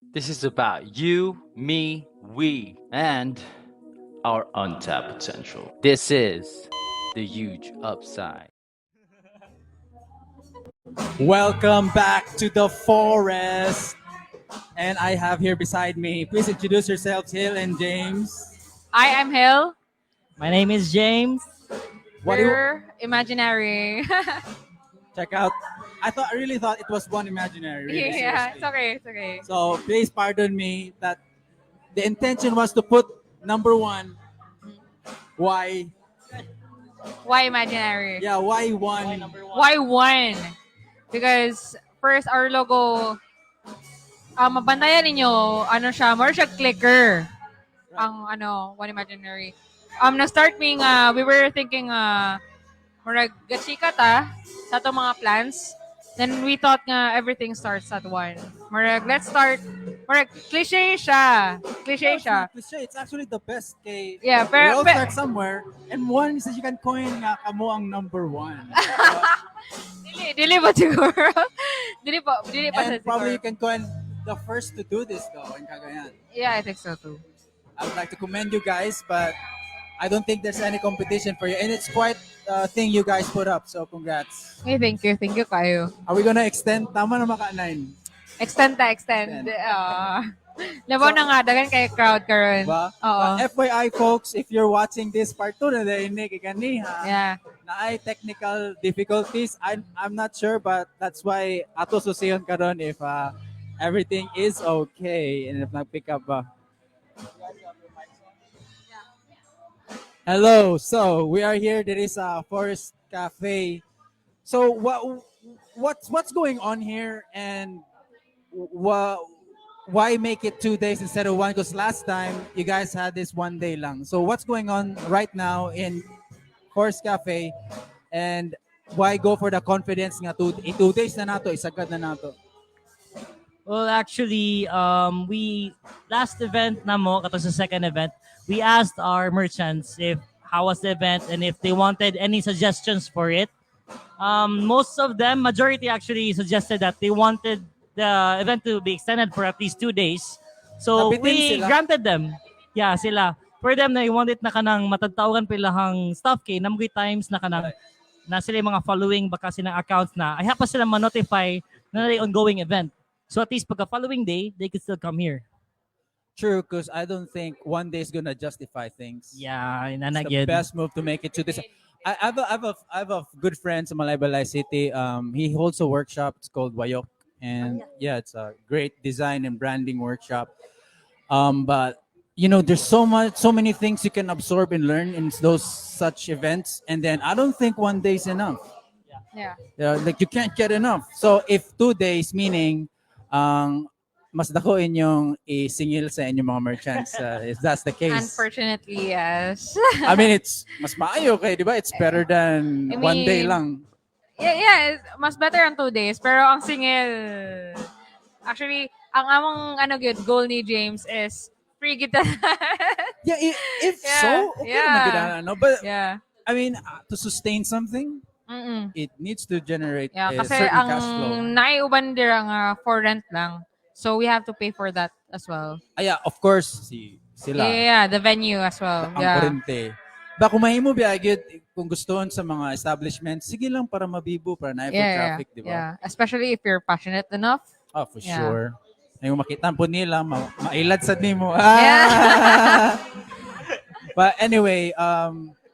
This is about you, me, we, and our untapped potential. This is the Huge Upside. Welcome back to the forest. And I have here beside me, please introduce yourselves, Hill and James. I am Hill. My name is James. What do you We're imaginary. Check out? I really thought it was One Imaginary. Really, Yeah, seriously. it's okay. It's okay. So please pardon me that the intention was to put number one. Why? Why imaginary? Yeah, why one? Why one? Because first, our logo, mabantayan ninyo, ano siya, more siya clicker. Ang ano, One Imaginary. Na-start mi nga, we were thinking, murag gachika ta sa atong mga plans. Then we thought nga everything starts at one. Murag, let's start, murag, cliche siya. Cliche No, it's siya. not cliche. It's actually the best kay Yeah, we pero, all start somewhere and one is that you can coin nga kamo ang number one. Dili, dili ba siguro? Dili pa sa And probably you siguro. can coin the first to do this though in Cagayan. Yeah, I think so too. I would like to commend you guys, but I don't think there's any competition for you. And it's quite a thing you guys put up, so congrats. Hey, thank you. Thank you kayo. Are we gonna extend? Tama na maka nine. Extend ta, extend. Extend. Labaw na nga, daghan kay crowd karon. Diba? Oo. FYI folks, if you're watching this part 2 na diay ni kaniha, naay technical difficulties. I'm not sure, but that's why ato susiyon karon if everything is okay and if nag-pick up ba. Hello. So we are here. There is a Forest Cafe. So what's going on here and why make it 2 days instead of one? Because last time you guys had this one day lang. So what's going on right now in Forest Cafe and why go for the confidence nga 2 days na nato, isagad na nato? Well, actually, we last event namo, kato sa second event, we asked our merchants if how was the event and if they wanted any suggestions for it. Most of them, majority actually suggested that they wanted the event to be extended for at least 2 days. So Nabitin we sila. Granted them. Yeah, sila. For them, na wanted na kanang matagtawagan pa ilahang staff kay naa man goy times na kanang na sila yung mga following baka silang accounts na ay pa sila ma-notify na naay ongoing event. So at least pagka following day, they could still come here. True, because I don't think one day is gonna justify things. Yeah, It's inana the gyud. Best move to make it 2 days. I have a good friend sa Malaybalay City. He holds a workshop. It's called Wayok, and yeah, it's a great design and branding workshop. But there's so many things you can absorb and learn in those such events, and then I don't think one day is enough. Yeah, like you can't get enough. So if 2 days, meaning, mas dako inyong isingil sa inyong mga merchants, if that's the case. Unfortunately, yes. I mean, it's mas maayo kay, di ba? It's better than I one day mean, lang. Yeah, it's mas better ang 2 days. Pero ang singil, actually, ang among ano gyud goal ni James is free kita. Yeah, if so, okay naman gyud ana, no? But I mean, to sustain something, it needs to generate Yeah, a kasi certain ang cash flow. Naiuban dira nga for rent lang. So we have to pay for that as well. Ah, yeah, of course, si sila. Yeah, the venue as well. Ang kurente. Ba kung mahimo biya gyud kung gustuhon sa mga establishment, sige lang para mabibo para na traffic, di ba? Yeah. Especially if you're passionate enough. Oh, for sure. Ay, makita po nila, mailad sad nimo. Ah! But anyway,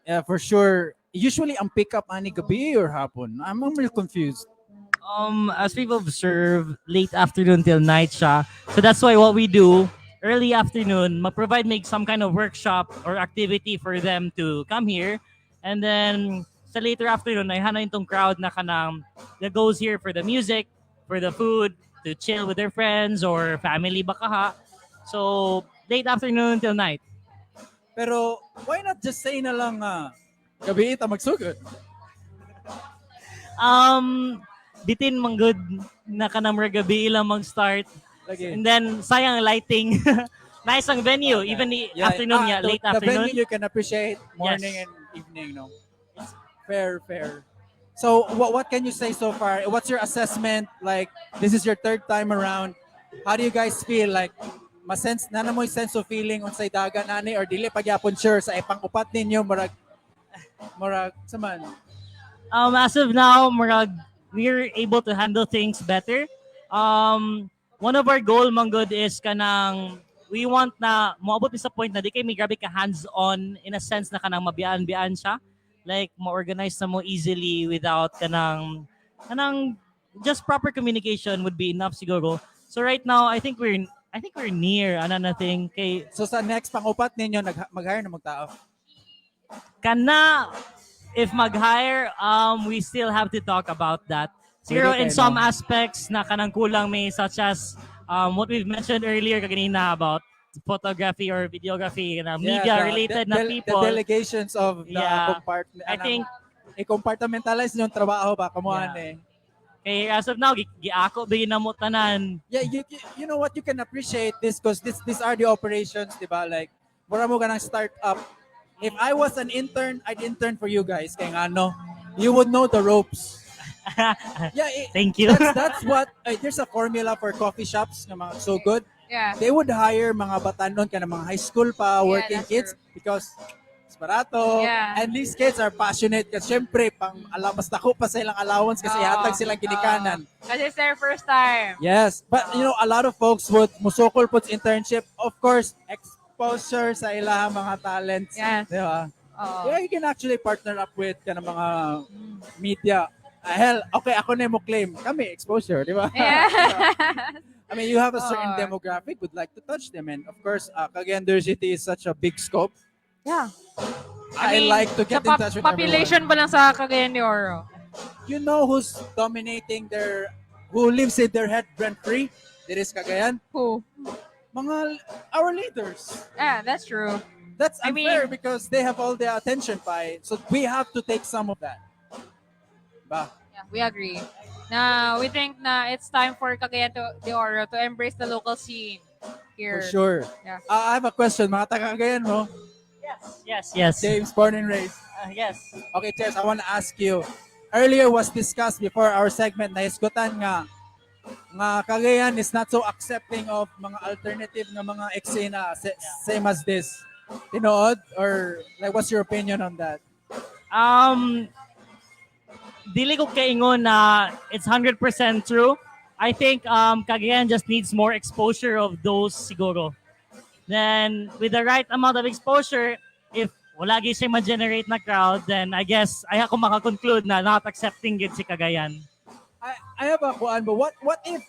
yeah, for sure, usually ang pick up ani gabi or hapon? I'm real confused. As we've observed, late afternoon till night siya. So that's why what we do, early afternoon, ma-provide make some kind of workshop or activity for them to come here. And then sa later afternoon, ay hana itong crowd na kanang that goes here for the music, for the food, to chill with their friends or family baka ha. So late afternoon till night. Pero why not just say na lang gabi ita magsugod? Bitin man gud na kanang murag gabi ilang mag-start. Lagi. And then sayang lighting. Nice ang venue, even the afternoon Ah, nga, late the afternoon. Venue you can appreciate morning and evening, no? Fair, fair. So what can you say so far? What's your assessment? Like, this is your third time around. How do you guys feel, like ma-sense na na mo sense of feeling unsay dagan ani or dili pa gyapon sure sa ipang-upat ninyo, murag saman? As of now, murag, we're able to handle things better. One of our goal, manggod, is kanang we want na moabot mi sa point na di kay may grabe ka hands-on in a sense na kanang mabiyaan-biyaan siya. Like, ma-organize na mo easily without kanang just proper communication would be enough siguro. So right now, I think we're near ano na thing kay So sa next pang-upat ninyo, mag-hire na magtao? Kana if mag-hire, we still have to talk about that. Siguro Pwede in kayo, some no? aspects na kanang kulang may, such as what we've mentioned earlier kaganina about photography or videography na media related na people. The delegations of the compartment. I think I-compartmentalize yung trabaho ba kumuha eh. Kay as of now, giako bigyan na mo tanan. Yeah, you know what, you can appreciate this because this these are the operations, di ba? Like, mura mo ka ng startup. If I was an intern, I'd intern for you guys. Kaya nga, no, you would know the ropes. Yeah, Thank you. that's what, there's a formula for coffee shops nga mga so good. They would hire mga batanon ka mga high school pa, working That's kids because it's barato. And these kids are passionate kasi syempre, pang alam, mas dako pa sa ilang allowance kasi Oo. ihatag silang ginikanan. Kasi it's their first time. Yes, but a lot of folks would musukol pud internship. Of course, exposure sa ilahang mga talents. Di ba? Oo. Yeah, you can actually partner up with kanang mga media. Ah, hell, okay, ako na mo claim. Kami, exposure, di ba? Yeah. I mean, you have a certain Oo. Demographic, would like to touch them. And of course, Cagayan de Oro City is such a big scope. I mean, like to get sa in touch with population pa lang sa Cagayan de Oro. Everyone. You know who's dominating their, who lives in their head rent-free? There is Cagayan. Who? Mga, our leaders. Yeah, that's true. That's I unfair mean- because they have all the attention by. So we have to take some of that. Ba? Yeah, we agree. Na we think na it's time for Cagayan de Oro to embrace the local scene here. For sure. Yeah. I have a question. Mga taga Cagayan, no? Yes. James, born and raised. Yes. Okay, Cheers, I want to ask you. Earlier was discussed before our segment na hisgutan nga Cagayan is not so accepting of mga alternative nga mga eksena, same as this. Tinuod or like, what's your opinion on that? Dili ko kaingon na it's 100% true. I think Cagayan just needs more exposure of those siguro. Then with the right amount of exposure, if wala gyud siya ma-generate na crowd, then I guess ay ako maka-conclude na not accepting gid si Cagayan. I have a kuan, but what if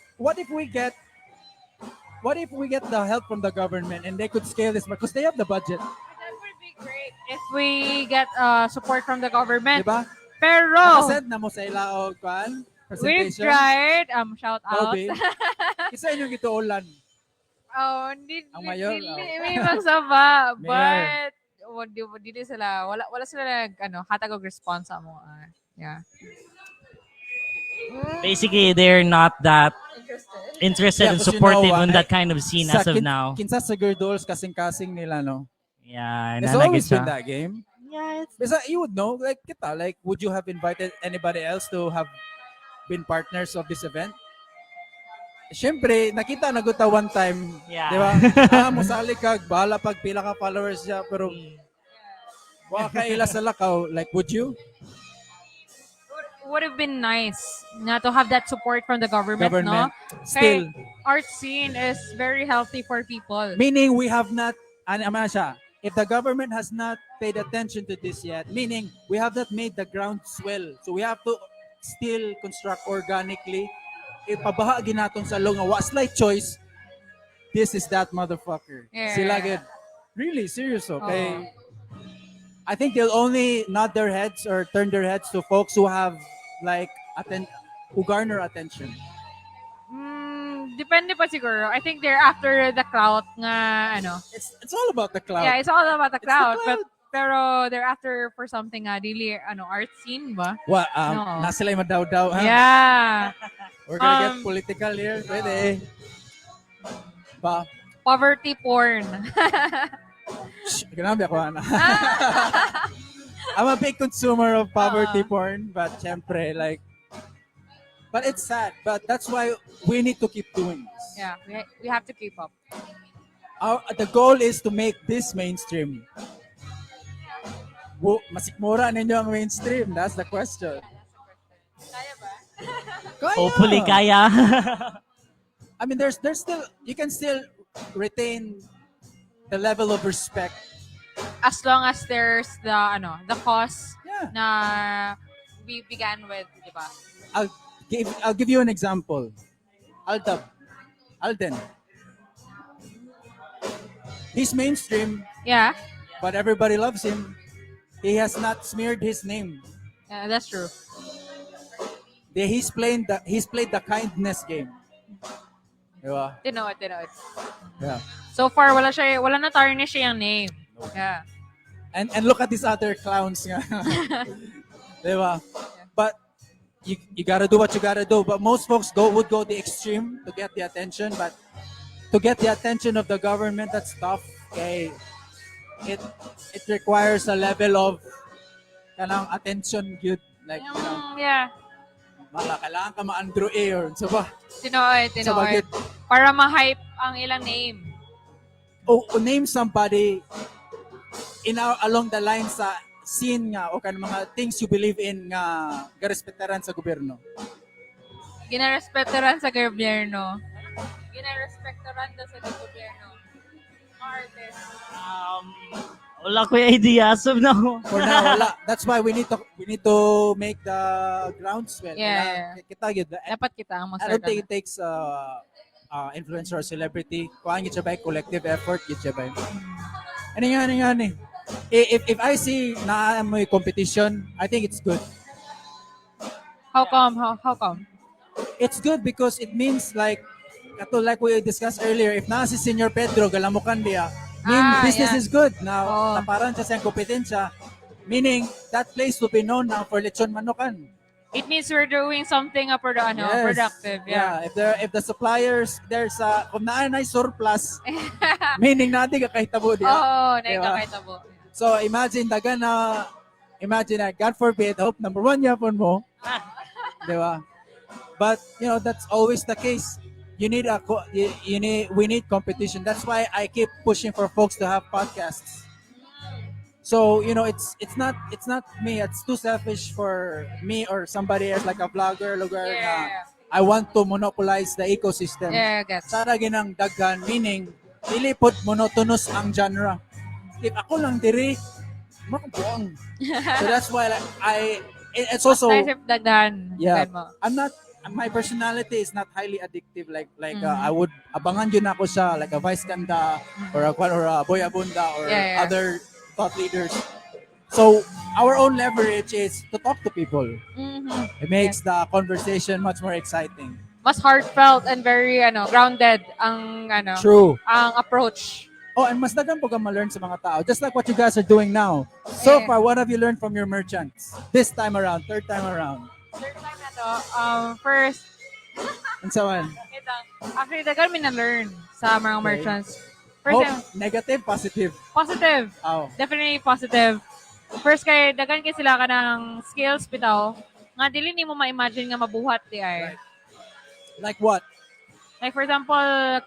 we get the help from the government and they could scale this because they have the budget, That would be great if we get support from the government. di ba? Pero Nakasend na mo sa ila og kuan we've presentation. tried, shout out. Kobe. Isa inyong gituolan? Oh, hindi Ang mayor, dili, oh. may magsaba, Mayor. but wala, dili sila, wala sila nag ano, hatag og response sa amo. Ah, yeah. Basically, they're not that Interested. interested Yeah, and 'cause you know supportive what, on that kind of scene Sa as of now. Kinsa sa girls kasing-kasing nila, no? Yeah, It's nalagay always siya. been that game. Yeah, it's Basta you would know, like kita, like would you have invited anybody else to have been partners of this event? Siyempre, nakita na gud ta one time, di ba? Ah, musali ka, bahala pag pila ka followers siya, pero wa ka ila sa lakaw, like would you? Would have been nice na to have that support from the government, Government. No? Still, Art scene is very healthy for people. Meaning we have not, ano man siya, if the government has not paid attention to this yet, meaning we have not made the ground swell. So we have to still construct organically. Ipabaha ginaton sa lunga. Wa slight choice. This is that motherfucker. Sila gid. Really serious, okay? Oo. I think they'll only nod their heads or turn their heads to folks who have like who garner attention. Depende pa siguro. I think they're after the clout nga ano. It's all about the clout. Yeah, it's all about the It's the clout. But clout. pero they're after for something nga dili ano art scene ba? What, No. na sila yung madawdaw, ha? Yeah. We're gonna get political here. Pwede. Ba? Poverty porn. Shh, grabe ako, ana. I'm a big consumer of poverty Ah. porn, but syempre, like, but But it's sad. But that's why we need to keep doing this. Yeah, we have to keep up. The goal is to make this mainstream. Masikmura ninyo ang mainstream. That's the question. Kaya ba? Kaya. Hopefully kaya. I mean, there's still you can still retain the level of respect. As long as there's the ano, the cause na we began with, di ba? I'll give you an example. Aldab. Alden. He's mainstream, but everybody loves him. He has not smeared his name. Yeah, that's true. He's played the kindness game. Diba? Tinuod, tinuod. So far, wala siya, wala na tarnish yung name. Yeah. And look at these other clowns nga. Diba? But you gotta do what you gotta do. But most folks go would go the extreme to get the attention, but to get the attention of the government, that's tough. Okay. It requires a level of kanang attention good, like mala kailangan ka ma-Andrew A or so ba? Tinuod, Sa tinuod. bagit. Para ma-hype ang ilang name. O name somebody in our, along the line sa scene nga o kan mga things you believe in nga garespetaran sa gobyerno. Ginarespetoran sa gobyerno. Ginarespetoran daw sa gobyerno. Mga artist. Wala ko yung idea. So no. For now, wala. That's why we need to make the groundswell. Kita gyud. Dapat kita ang I don't mag-start. think it takes influencer or celebrity. Kuan gyud siya ba, collective effort gyud siya ba. Ano nga, ano nga, ano eh. If I see na may competition, I think it's good. How come? How come? It's good because it means, like, kato like we discussed earlier, if naa si Senior Pedro galamukan diya, mean business is good. Now, Oo. Taparan siya sa iyang kompetensya, meaning that place will be known now for lechon manukan. It means we're doing something ano, productive. Yeah. If the suppliers there's a kung naa na surplus, meaning naa di kahitabo diya. Oo, Diba? Nakakahitabo. So imagine dagan na imagine na, God forbid, hope number one yapon mo. Di ba? But that's always the case. You need a co- you, you need we need competition. That's why I keep pushing for folks to have podcasts. So, it's not me. It's too selfish for me or somebody else, like a vlogger lugar na I want to monopolize the ecosystem. Yeah, gets. Sana ginang daghan, meaning dili pod monotonous ang genre. If ako lang diri, buang. So that's why, like, it's also Nice if daghan. Yeah. Daghan mo. I'm not my personality is not highly addictive, like I would abangan yun ako siya like a Vice Ganda or a Boy Abunda or other thought leaders. So our own leverage is to talk to people. It makes the conversation much more exciting. Mas heartfelt and very ano, grounded ang ano, True. Ang approach. Oh, and mas daghan po ka ma-learn sa mga tao. Just like what you guys are doing now. So far, what have you learned from your merchants? This time around, third time around. Third time na to, first, And so on. Ito, actually, daghan mi na-learn sa mga merchants. First Hope, time, negative, positive. Positive. Oh. Definitely positive. First kay daghan kay sila kanang skills bitaw nga dili nimo ma-imagine nga mabuhat di ay. Like what? Like, for example,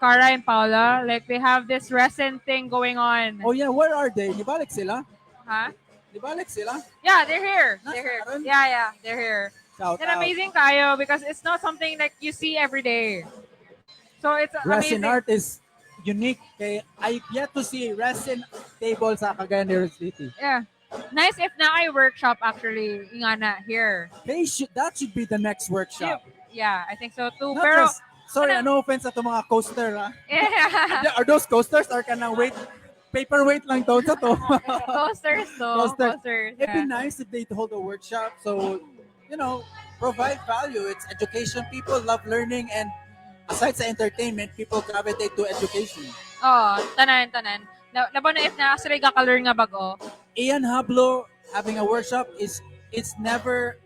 Cara and Paula, like, they have this resin thing going on. Oh yeah, where are they? Nibalik sila? Ha? Nibalik sila? Yeah, they're here. Nasa They're here. karon? Yeah, they're here. Shout And out. amazing kayo because it's not something like you see every day. So it's Resin amazing. art is unique. Kay I yet to see resin table sa Cagayan de Oro City. Yeah. Nice if naay workshop actually nga na here. That should be the next workshop. Yeah, I think so too. Not Pero just, sorry, ano- no offense sa itong mga coaster. Ha? Yeah. Are those coasters or kanang weight? Paperweight lang to sa to. Coasters to. Coasters. Coasters. It'd be Yeah. nice if they hold a workshop. So, provide value. It's education. People love learning, and aside sa entertainment, people gravitate to education. Oh, tanan, tanan. Labaw na if na sila ka-learn nga bago. Ian Hablo having a workshop is it's never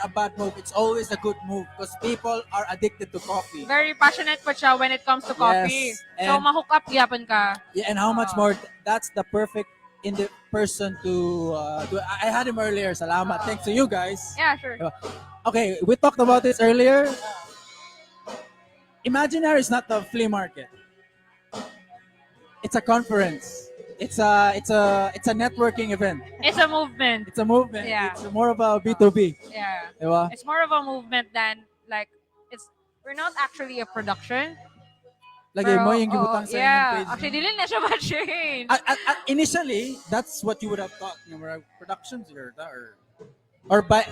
a bad move. It's always a good move because people are addicted to coffee. Very passionate pa siya when it comes to coffee. Yes, So, ma-hook up gyapon ka. Yeah, and how much Oo. more? That's the perfect in the person to I had him earlier. Salamat. Thanks to you guys. Yeah, sure. Okay, we talked about this earlier. Imaginary is not the flea market. It's a conference. It's a networking event. It's a movement. It's a movement. It's more of a B2B. Diba? It's more of a movement than like it's we're not actually a production. Lagi Pero, mo yung oo, gibutang sa yeah. inyong page. Actually, dili na siya ma-change. Initially, that's what you would have thought. Yung mga productions or by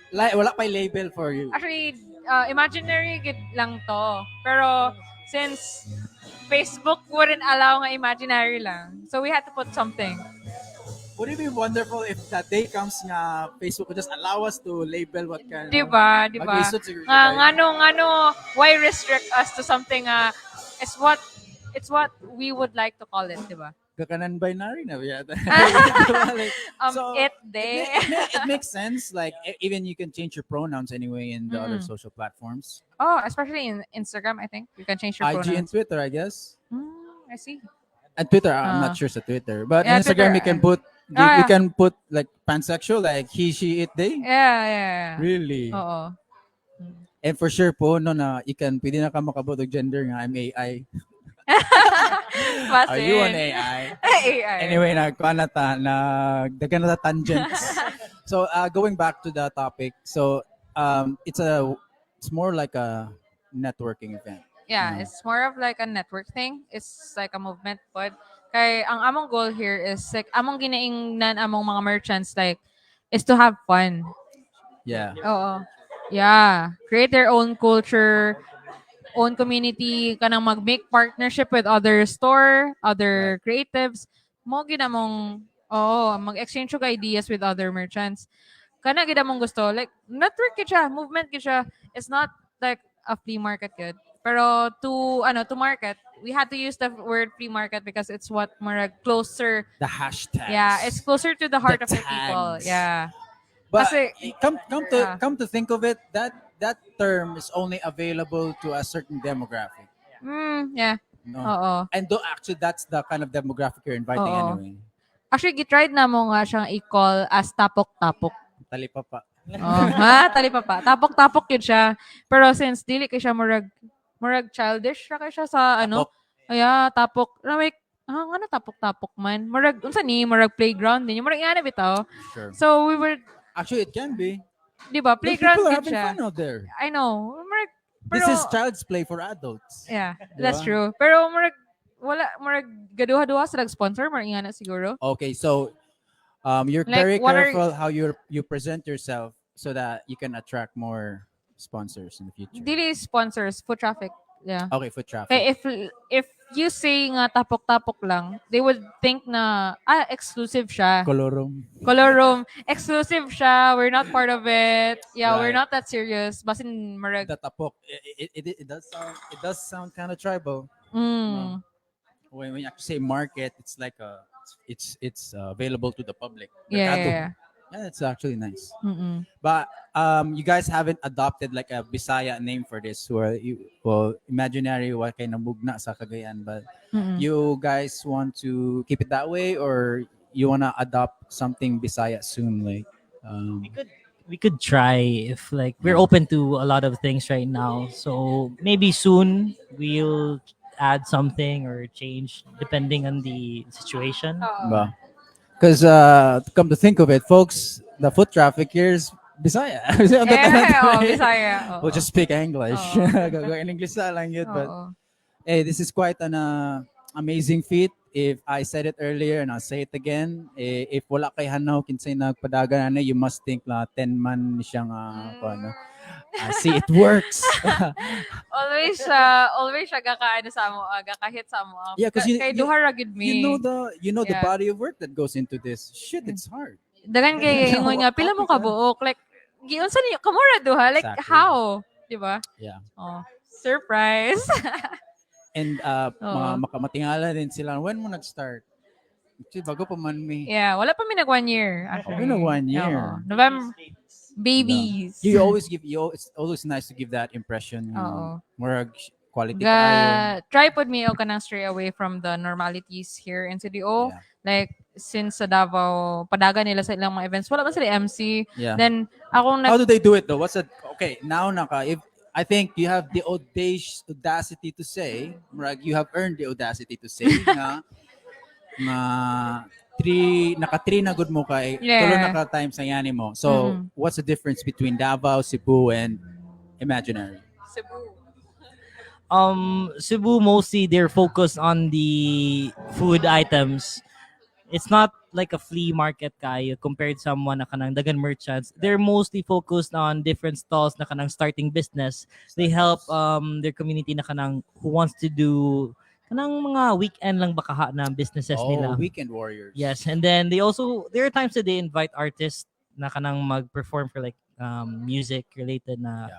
like, wala pa label for you. Actually, imaginary gid lang to. Pero since Facebook wouldn't allow nga imaginary lang, so we had to put something. Would it be wonderful if that day comes nga Facebook would just allow us to label what kind Di ba? Di ba? Mag-isod siguro Nga, tayo. Ngano, why restrict us to something it's what we would like to call it, di ba? Kakanan binary na yata. Diba? Like, so, it, it, they. it makes sense. Like even you can change your pronouns anyway in the other social platforms. Oh, especially in Instagram, I think. You can change your IG and pronouns. Twitter, I guess. I see. And Twitter, I'm not Ah. sure sa Twitter, but Yeah, Instagram Twitter, you can put you can put like pansexual, like he, she, it, they. Yeah. Really? Oo. And for sure po, no, na you can, pwede na ka makabot og gender nga, I'm AI. Basin. Are you an AI? AI. Anyway, nagkuha na ta, nagdagan na ta tangents. So, going back to the topic, so it's more like a networking event. Yeah, No. it's more of like a network thing. It's like a movement, but kay ang among goal here is like among ginaingnan among mga merchants like is to have fun. Oo. Yeah, create their own culture, own community, kanang mag-make partnership with other store, other creatives. Mo gid among, oo, mag-exchange og ideas with other merchants. Kana gid among gusto. Like network gid siya, movement gid siya. It's not like a flea market gid. Pero to ano to market, we had to use the word flea market because it's what more closer. The hashtags. Yeah, it's closer to the heart The of the people. tags. Yeah. But Kasi- come to come to think of it, that term is only available to a certain demographic. No. Oo. And though actually that's the kind of demographic you're inviting Oo. Anyway. Actually, gitried na mo nga siyang i-call as tapok-tapok. Talipapa. Oh, ha, talipapa. Tapok-tapok yun siya. Pero since dili kay siya murag childish ra kay siya sa ano. Tapok. Aya, tapok. Like, ano tapok-tapok man? Murag unsa ni murag playground ninyo. Murag ingana bitaw. Sure. So we were, Actually, it can be. di ba, Those playground people are gid having siya. fun out there. I know. Murag This pero, is child's play for adults. Yeah, Di that's ba? true. Pero murag wala murag gaduha-duha sa sponsor murag ingana siguro. Okay, so you're Like, very what are- careful how you present yourself so that you can attract more sponsors in the future. Dili sponsors, foot traffic. Yeah. Okay, foot traffic. Kaya if you say nga tapok-tapok lang, they would think na exclusive siya. Colorum. Colorum, exclusive siya. We're not part of it. Yeah, we're not that serious. Basin murag The tapok. It does sound kind of tribal. When you actually say market, it's like a it's available to the public. Merkado. Yeah, it's actually nice. But you guys haven't adopted like a Bisaya name for this, where you, well, imaginary wa kay namugna sa Cagayan, but you guys want to keep it that way, or you wanna adopt something Bisaya soon, like We could try if like we're open to a lot of things right now. So maybe soon we'll add something or change depending on the situation. Oo. Ba? Because come to think of it, folks, the foot traffic here is Bisaya. Yeah, oh, Bisaya. Oo. We'll just speak English. Oo. In English na lang yun, but Oo. Hey, this is quite an amazing feat. If I said it earlier and I'll say it again, eh, if wala kay hanaw kinsay nagpadagan ana, you must think na 10 man siya nga kuan, no? I see it works. Always siya gakaano sa amo, gakahit sa amo. Yeah, 'cause Kay duha ra gid mi. You know the body of work that goes into this. Shit, it's hard. Dagan kay ingon nga pila mo kabuok like giunsa niyo kamura duha like how, di ba? Yeah. Oh, surprise. And Oo. mga makamatingala din sila. When mo nag-start? Actually, bago pa man mi. Yeah, wala pa mi nag one year actually. Oh, nag one year. Oo. November babies. You always give you it's always nice to give that impression. Oo. Murag quality kaayo. Ga try pod mi og kanang stray away from the normalities here in CDO. Yeah. Like since sa Davao, padagan nila sa ilang mga events, wala man sila MC. Then akong nag How do they do it though? What's it? Okay, now naka if I think you have the audacity to say, right? You have earned the audacity to say nga three naka three na gud mo kay tulo na ka times ang yani mo. So, what's the difference between Davao, Cebu and Imaginary? Cebu. Cebu, mostly they're focused on the food items. It's not like a flea market kayo compared someone na kanang dagan merchants. They're mostly focused on different stalls na kanang starting business. They help their community na kanang who wants to do kanang mga weekend lang baka ha na businesses Oh, nila. Weekend warriors. Yes, and then they also there are times that they invite artists na kanang mag-perform for like music related na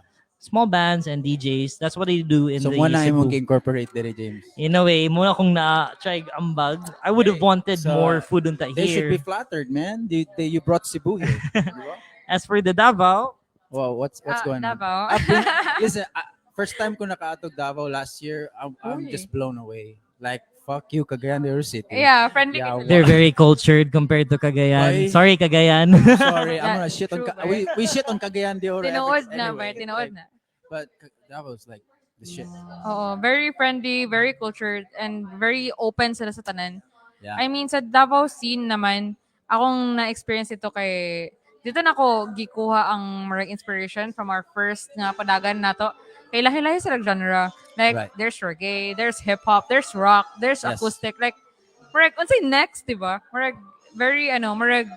small bands and DJs. That's what they do in So the mo na Cebu. imong incorporate dere, James. In a way, muna akong na try ambag. I would have Hey, wanted so, more food unta they should here. be flattered, man. They you brought Cebu here. Di ba? As for the Davao, Well, what's Ah, going on? Davao. Ah, listen, first time ko nakaatog Davao last year, I'm Uy. Just blown away. Like, fuck you, Cagayan de Oro City. Yeah, friendly Yeah, kasi. They're very cultured compared to Cagayan. Why? Sorry, Cagayan. Sorry, I'm That- gonna shit on true, ba? we shit on Cagayan de Oro. Tinuod na ba? Anyway, Tinuod like, na. but Davao's like the shit. Oo, very friendly, very cultured, and very open sila sa tanan. I mean, sa Davao scene naman, akong na-experience ito kay dito na ko gikuha ang murag inspiration from our first nga padagan nato. Kay lahi-lahi sila genre. Like, there's reggae, there's hip-hop, there's rock, there's acoustic. Like, murag, unsay next, di ba? Murag, very, ano, murag,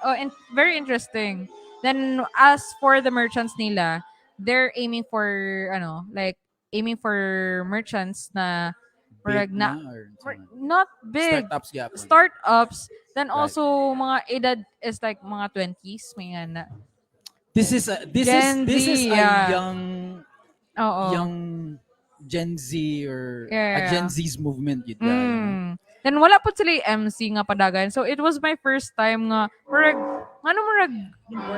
oh, and very interesting. Then, as for the merchants nila, they're aiming for, ano, like, aiming for merchants na, murag Big na, na or something? Not big, Startups gyapon. Startups, then also mga edad is like mga 20s, may nga na. This Gen is this Z, is a yeah. young Oo. Young Gen Z or a Gen Z's movement yun. Then wala po sila yung MC nga padagan. So it was my first time nga murag ano murag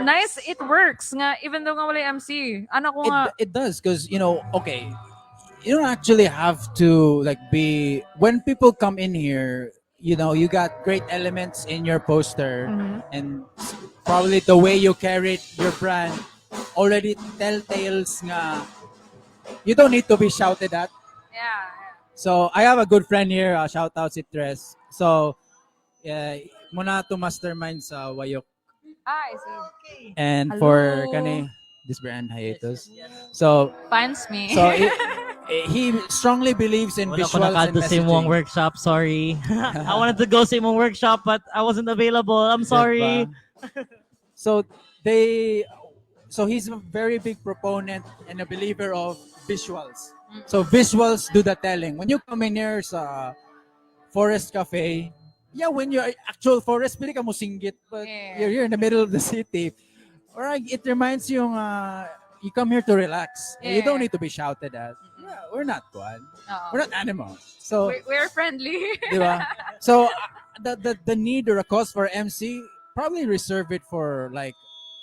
nice, it works nga even though nga wala yung MC. Ano ko nga It does because okay, you don't actually have to like be when people come in here, you got great elements in your poster and probably the way you carry your brand already telltales nga you don't need to be shouted at. So I have a good friend here, shout out si Tres. So yeah, muna to mastermind sa Wayok Ah, I see. and for Hello. kani this brand hiatus. So Fans me. so he strongly believes in Wala ko visuals and nakaadto sa imong messaging. workshop. Sorry. I wanted to go sa imong workshop but I wasn't available. I'm sorry. Diba? So he's a very big proponent and a believer of visuals. So visuals do the telling. When you come in here sa Forest Cafe, yeah, when you're actual forest, pili ka mo singgit, but you're here in the middle of the city. Or it reminds you, you come here to relax. You don't need to be shouted at. Yeah, we're not one. Oo. We're not animals. So, We're friendly. di ba? So the need or a cause for MC, probably reserve it for like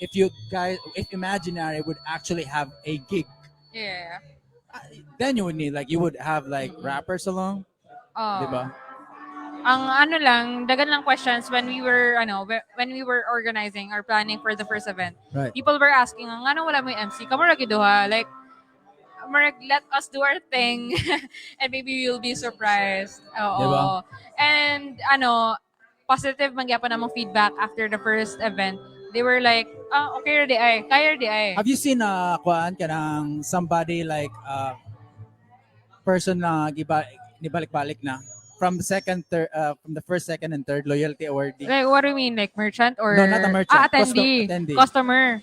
if you guys if Imaginary would actually have a gig, then you would need like you would have like rappers along, Oo. di ba? Ang ano lang, dagan lang questions when we were ano, when we were organizing or planning for the first event. People were asking, ang ano wala mo yung MC? Kamo ra gyud duha. Like murag, let us do our thing and maybe you'll be surprised. Oo. Diba? And ano, positive man gyapon among feedback after the first event. They were like, "Ah, okay ra di ay. Kaya ra di ay." Have you seen kuan kanang somebody like person na giba nibalik-balik na from the second third from the first, second and third loyalty awardee? Like, what do you mean? Like merchant or No, not a merchant. Ah, attendee. Attendee. Customer.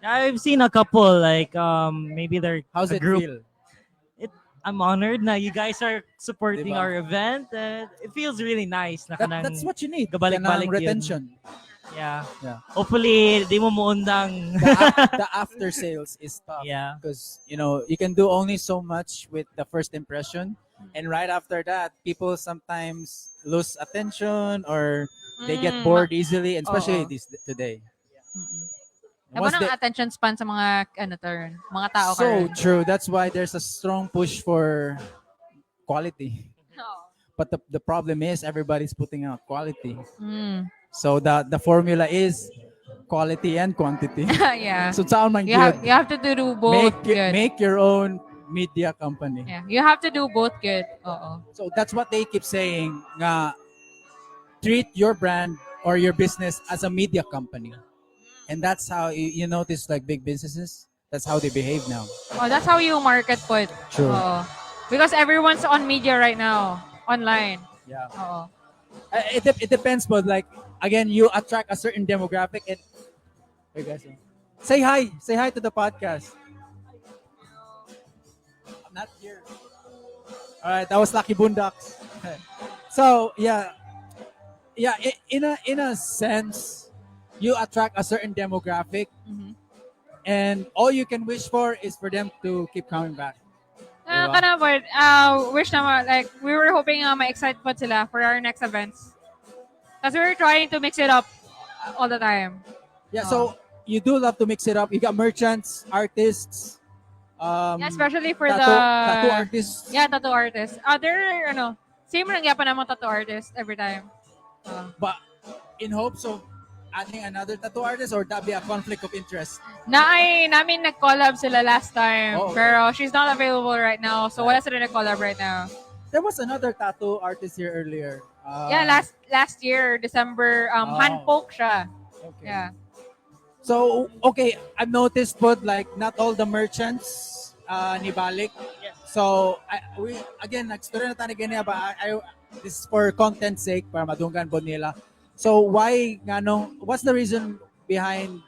I've seen a couple like maybe they're How's a it group. feel? I'm honored na you guys are supporting Diba? Our event and it feels really nice na kanang, That's what you need. gabalik-balik Kanang yun. retention. Yeah. Hopefully di mo muundang. The after sales is tough. Because you can do only so much with the first impression, and right after that people sometimes lose attention or they get bored easily, and especially Oo. this today. Aba Once ng attention span sa mga ano turn, mga tao So karon. true. That's why there's a strong push for quality. Oo. But the problem is everybody's putting out quality. So the formula is quality and quantity. So unsaon man gyud. You have to do both good. Make your own media company. Yeah, you have to do both good. Oo. So that's what they keep saying nga treat your brand or your business as a media company. And that's how you notice, like, big businesses, that's how they behave now. Oh, that's how you market pud. True. Oo. Because everyone's on media right now, online. Oo. It depends, but like, again, you attract a certain demographic and hey guys, say hi. Say hi to the podcast. I'm not here. All right, that was Lucky Boondocks. So yeah. In a sense, you attract a certain demographic, and all you can wish for is for them to keep coming back. Ah, Diba? Kana pud, wish na like, we were hoping ma-excite pud sila for our next events. Kasi we were trying to mix it up all the time. Yeah. So you do love to mix it up. You got merchants, artists, Yeah, especially for tattoo, the tattoo artists. Yeah, tattoo artists. Other, ano, same lang gyapon namang tattoo artist every time. But in hopes of adding another tattoo artist, or that be a conflict of interest? Naay namin nag-collab sila last time. Oh, okay. Pero she's not available right now. So wala sila nag-collab right now. There was another tattoo artist here earlier. Yeah, last year, December, Oh. hand poke siya. Okay. Yeah. So, okay, I've noticed but like not all the merchants nibalik. So, we again nagstorya na tayo ganyan ba I, this is for content sake para madunggan pud nila. So, why nganong what's the reason behind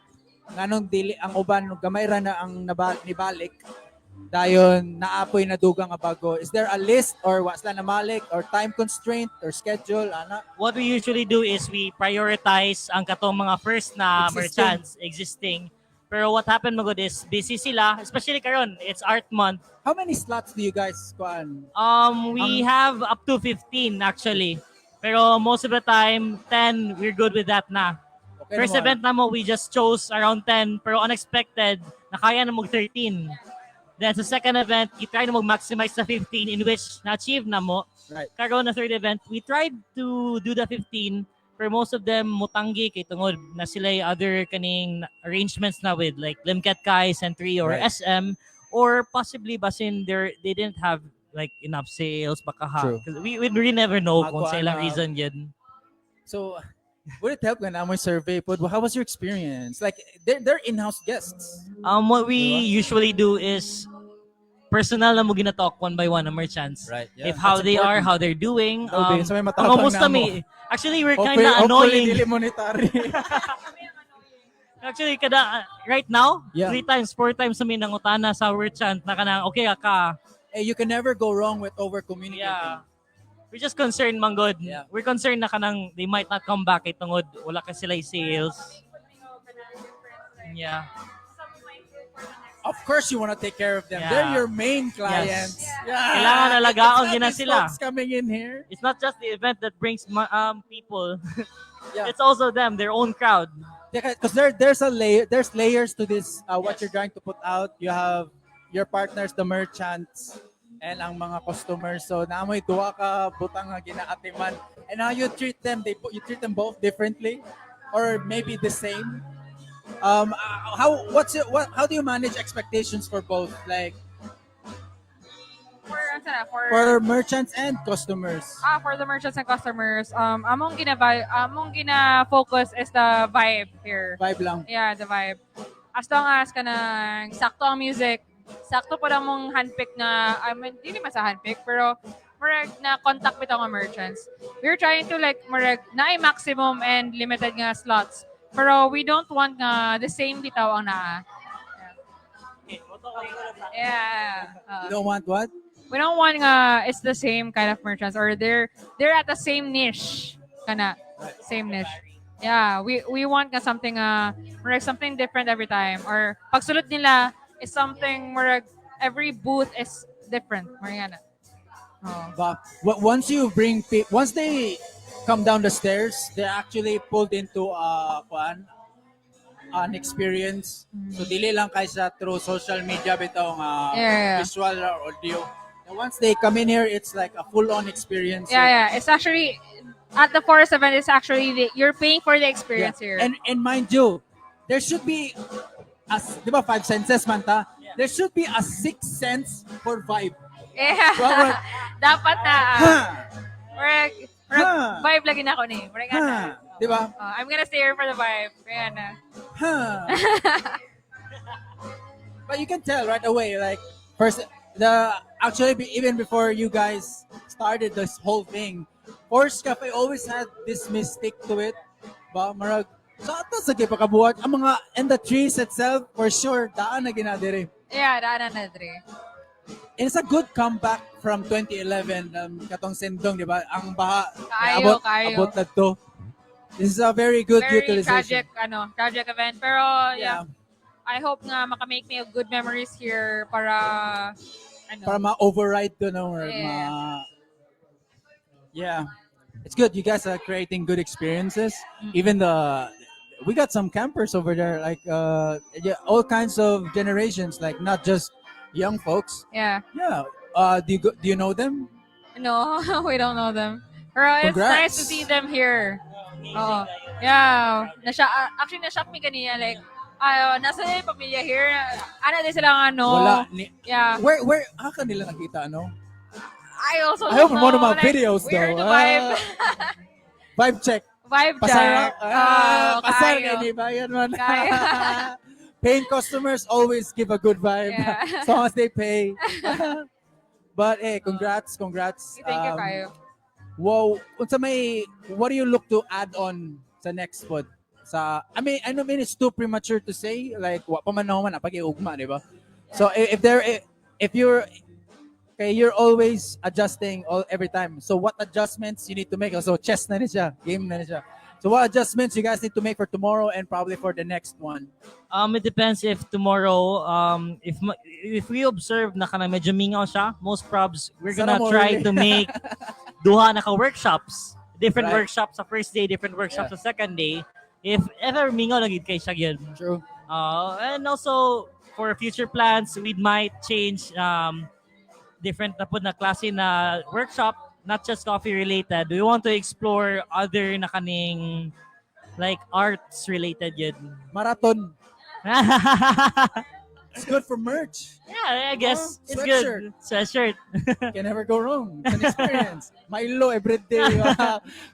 nganong dili ang uban, gamay ra na ang nibalik, dayon naa poy nadugang nga bago? Is there a list or wa sila namalik or time constraint or schedule ana? What we usually do is we prioritize ang katong mga first na Existing. Merchants existing. Pero what happened magod is busy sila, especially karon, it's art month. How many slots do you guys kuan? We have up to 15 actually. Pero most of the time, 10, we're good with that na. Okay First naman. Event na mo, we just chose around 10, pero unexpected, nakaya na mag 13. Then sa second event, we try na mag-maximize sa 15, in which na-achieve na mo. Karon na third event, we tried to do the 15, pero most of them mutanggi kay tungod na sila yung other kaning arrangements na with like Limket Kai, Century, or SM, or possibly basin they didn't have like enough sales baka ha. True. 'Cause we really never know kung Ako, sa ilang ano, reason yun. So, would it help when I'm survey? But how was your experience? Like, they're in-house guests. What we Diba? Usually do is personal na mo gina-talk one by one ang merchants. If how That's they are, important. How they're doing. Oh, so may matapang Pangamusta na mo. mi. Actually, we're Hopefully, kind of hopefully, annoying. dili monetary. Actually, kada right now, three times, four times kami nangutana sa merchant na kanang okay ka. Hey, you can never go wrong with over communicating. Yeah. We're just concerned man gud. We're concerned na kanang they might not come back kay tungod wala ka sila sales. Yeah. Of course, you want to take care of them. They're your main clients. Yeah. Kailangan alagaon It's not din na these sila. folks coming in here. It's not just the event that brings people. It's also them, their own crowd. Because there's a layer there's layers to this, what you're trying to put out. You have your partners, the merchants, and ang mga customers. So naa moy duha ka butang nga ginaatiman. And how you treat them, you treat them both differently or maybe the same. How what's it, what how do you manage expectations for both, like For, ano sana, for, for merchants and customers? Ah, for the merchants and customers, among gina-focus is the vibe here. Vibe lang. Yeah, the vibe. As long as kanang sakto ang music, sakto pa lang mong handpick na, I mean, di naman sa handpick, pero murag na contact bitaw nga merchants. We're trying to like, murag, naay maximum and limited nga slots. Pero we don't want nga the same bitaw ang naa. Yeah. You don't want what? We don't want nga it's the same kind of merchants or they're at the same niche kana, same niche. Yeah, we want nga something murag something different every time or pagsulod nila is something murag every booth is different, murag ana. Oh. But once they come down the stairs, they're actually pulled into a kuan, an experience. So dili lang kay sa through social media bitaw nga visual or audio. And once they come in here, it's like a full-on experience. Yeah. It's actually at the forest event. It's actually you're paying for the experience here. And mind you, there should be as di ba five senses man ta? There should be a sixth sense for vibe. Yeah. Dapat na. Ha! Murag, Ha! vibe lagi na ako ni. Murag Ha! ana. Di ba? Oh, I'm gonna stay here for the vibe. Kaya na. Huh. But you can tell right away, like first the actually even before you guys started this whole thing, Forest Cafe always had this mystic to it. Ba marag sa ato sa gipakabuhat ang mga and the trees itself, for sure daan na gyud na diri. Yeah, daan na dre. And it's a good comeback from 2011, katong sendong, di ba? Ang baha Kaayo, abot, kaayo. Abot na to. This is a very good Very utilization. tragic, ano, tragic event. Pero, yeah, I hope nga makamake me good memories here para, ano, Para ma-override to, no, or yeah, it's good you guys are creating good experiences. Even the we got some campers over there, like yeah, all kinds of generations, like not just young folks. Yeah, do you know them? No, we don't know them. Pero it's Congrats. Nice to see them here. Oo. Yeah. Nasya, actually, na-shock me kanina. Like, ay, nasa na yung pamilya here. Ano din silang ano. Wala ni where ah kanila nakita, ano? I also I hope don't one of know. my Like, videos weird though. vibe. Ah, vibe check. Vibe Pasar check. ah, Oh, pasar kayo. kay bayan man. Kayo. Paying customers always give a good vibe as long as they pay. But hey, congrats, congrats. Thank you kayo. Wow, unsa may what do you look to add on sa next pod? Sa I mean it's too premature to say, like wa pa man naman pag-iugma, di ba? So if you're okay, you're always adjusting all every time. So what adjustments you need to make? So chess na ni siya, game na ni siya. So what adjustments you guys need to make for tomorrow and probably for the next one? It depends if tomorrow, if we observe na kana medyo mingaw siya, most probs, we're Sana gonna mo try really. To make duha na ka workshops. Different workshops sa first day, different workshops sa second day. If ever mingaw na gyud kay siya gyud. True. And also, for future plans, we might change different na pud na klase na workshop, not just coffee related. We want to explore other na kaning like arts related yun. Marathon. It's good for merch. Yeah, I guess it's Sweatshirt. good. Sweatshirt. Can never go wrong. It's an experience. Milo every day.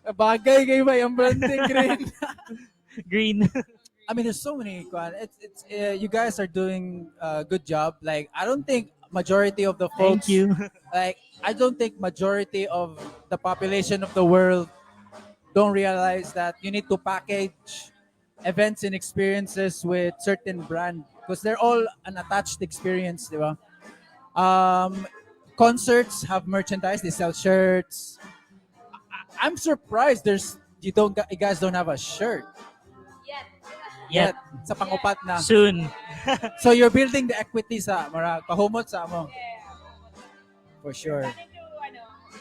Bagay kayo ba yung branding green? Green. I mean, there's so many. Kwan. It's you guys are doing a good job. Like, I don't think majority of the folks Thank you. Like, I don't think majority of the population of the world don't realize that you need to package events and experiences with certain brand because they're all an attached experience, di ba? Concerts have merchandise, they sell shirts. I'm surprised there's you don't you guys don't have a shirt. Yet. Sa pangupat na. Soon. So you're building the equity sa mara pahumot sa amo. For sure.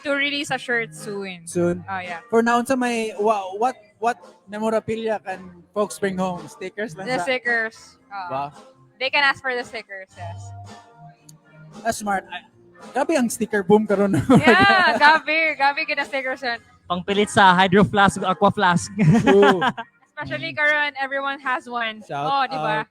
To release a shirt soon. Soon. Oh, yeah. For now, unsa may what memorabilia can folks bring home? Stickers lang The sa stickers. Ba? They can ask for the stickers, yes. That's smart. Ay, grabe ang sticker boom karon. Yeah, gabi. Gabi gina stickers yun. Pangpilit sa Hydro Flask, Aqua Flask. True. Especially karon, everyone has one. Shout Oh, di ba?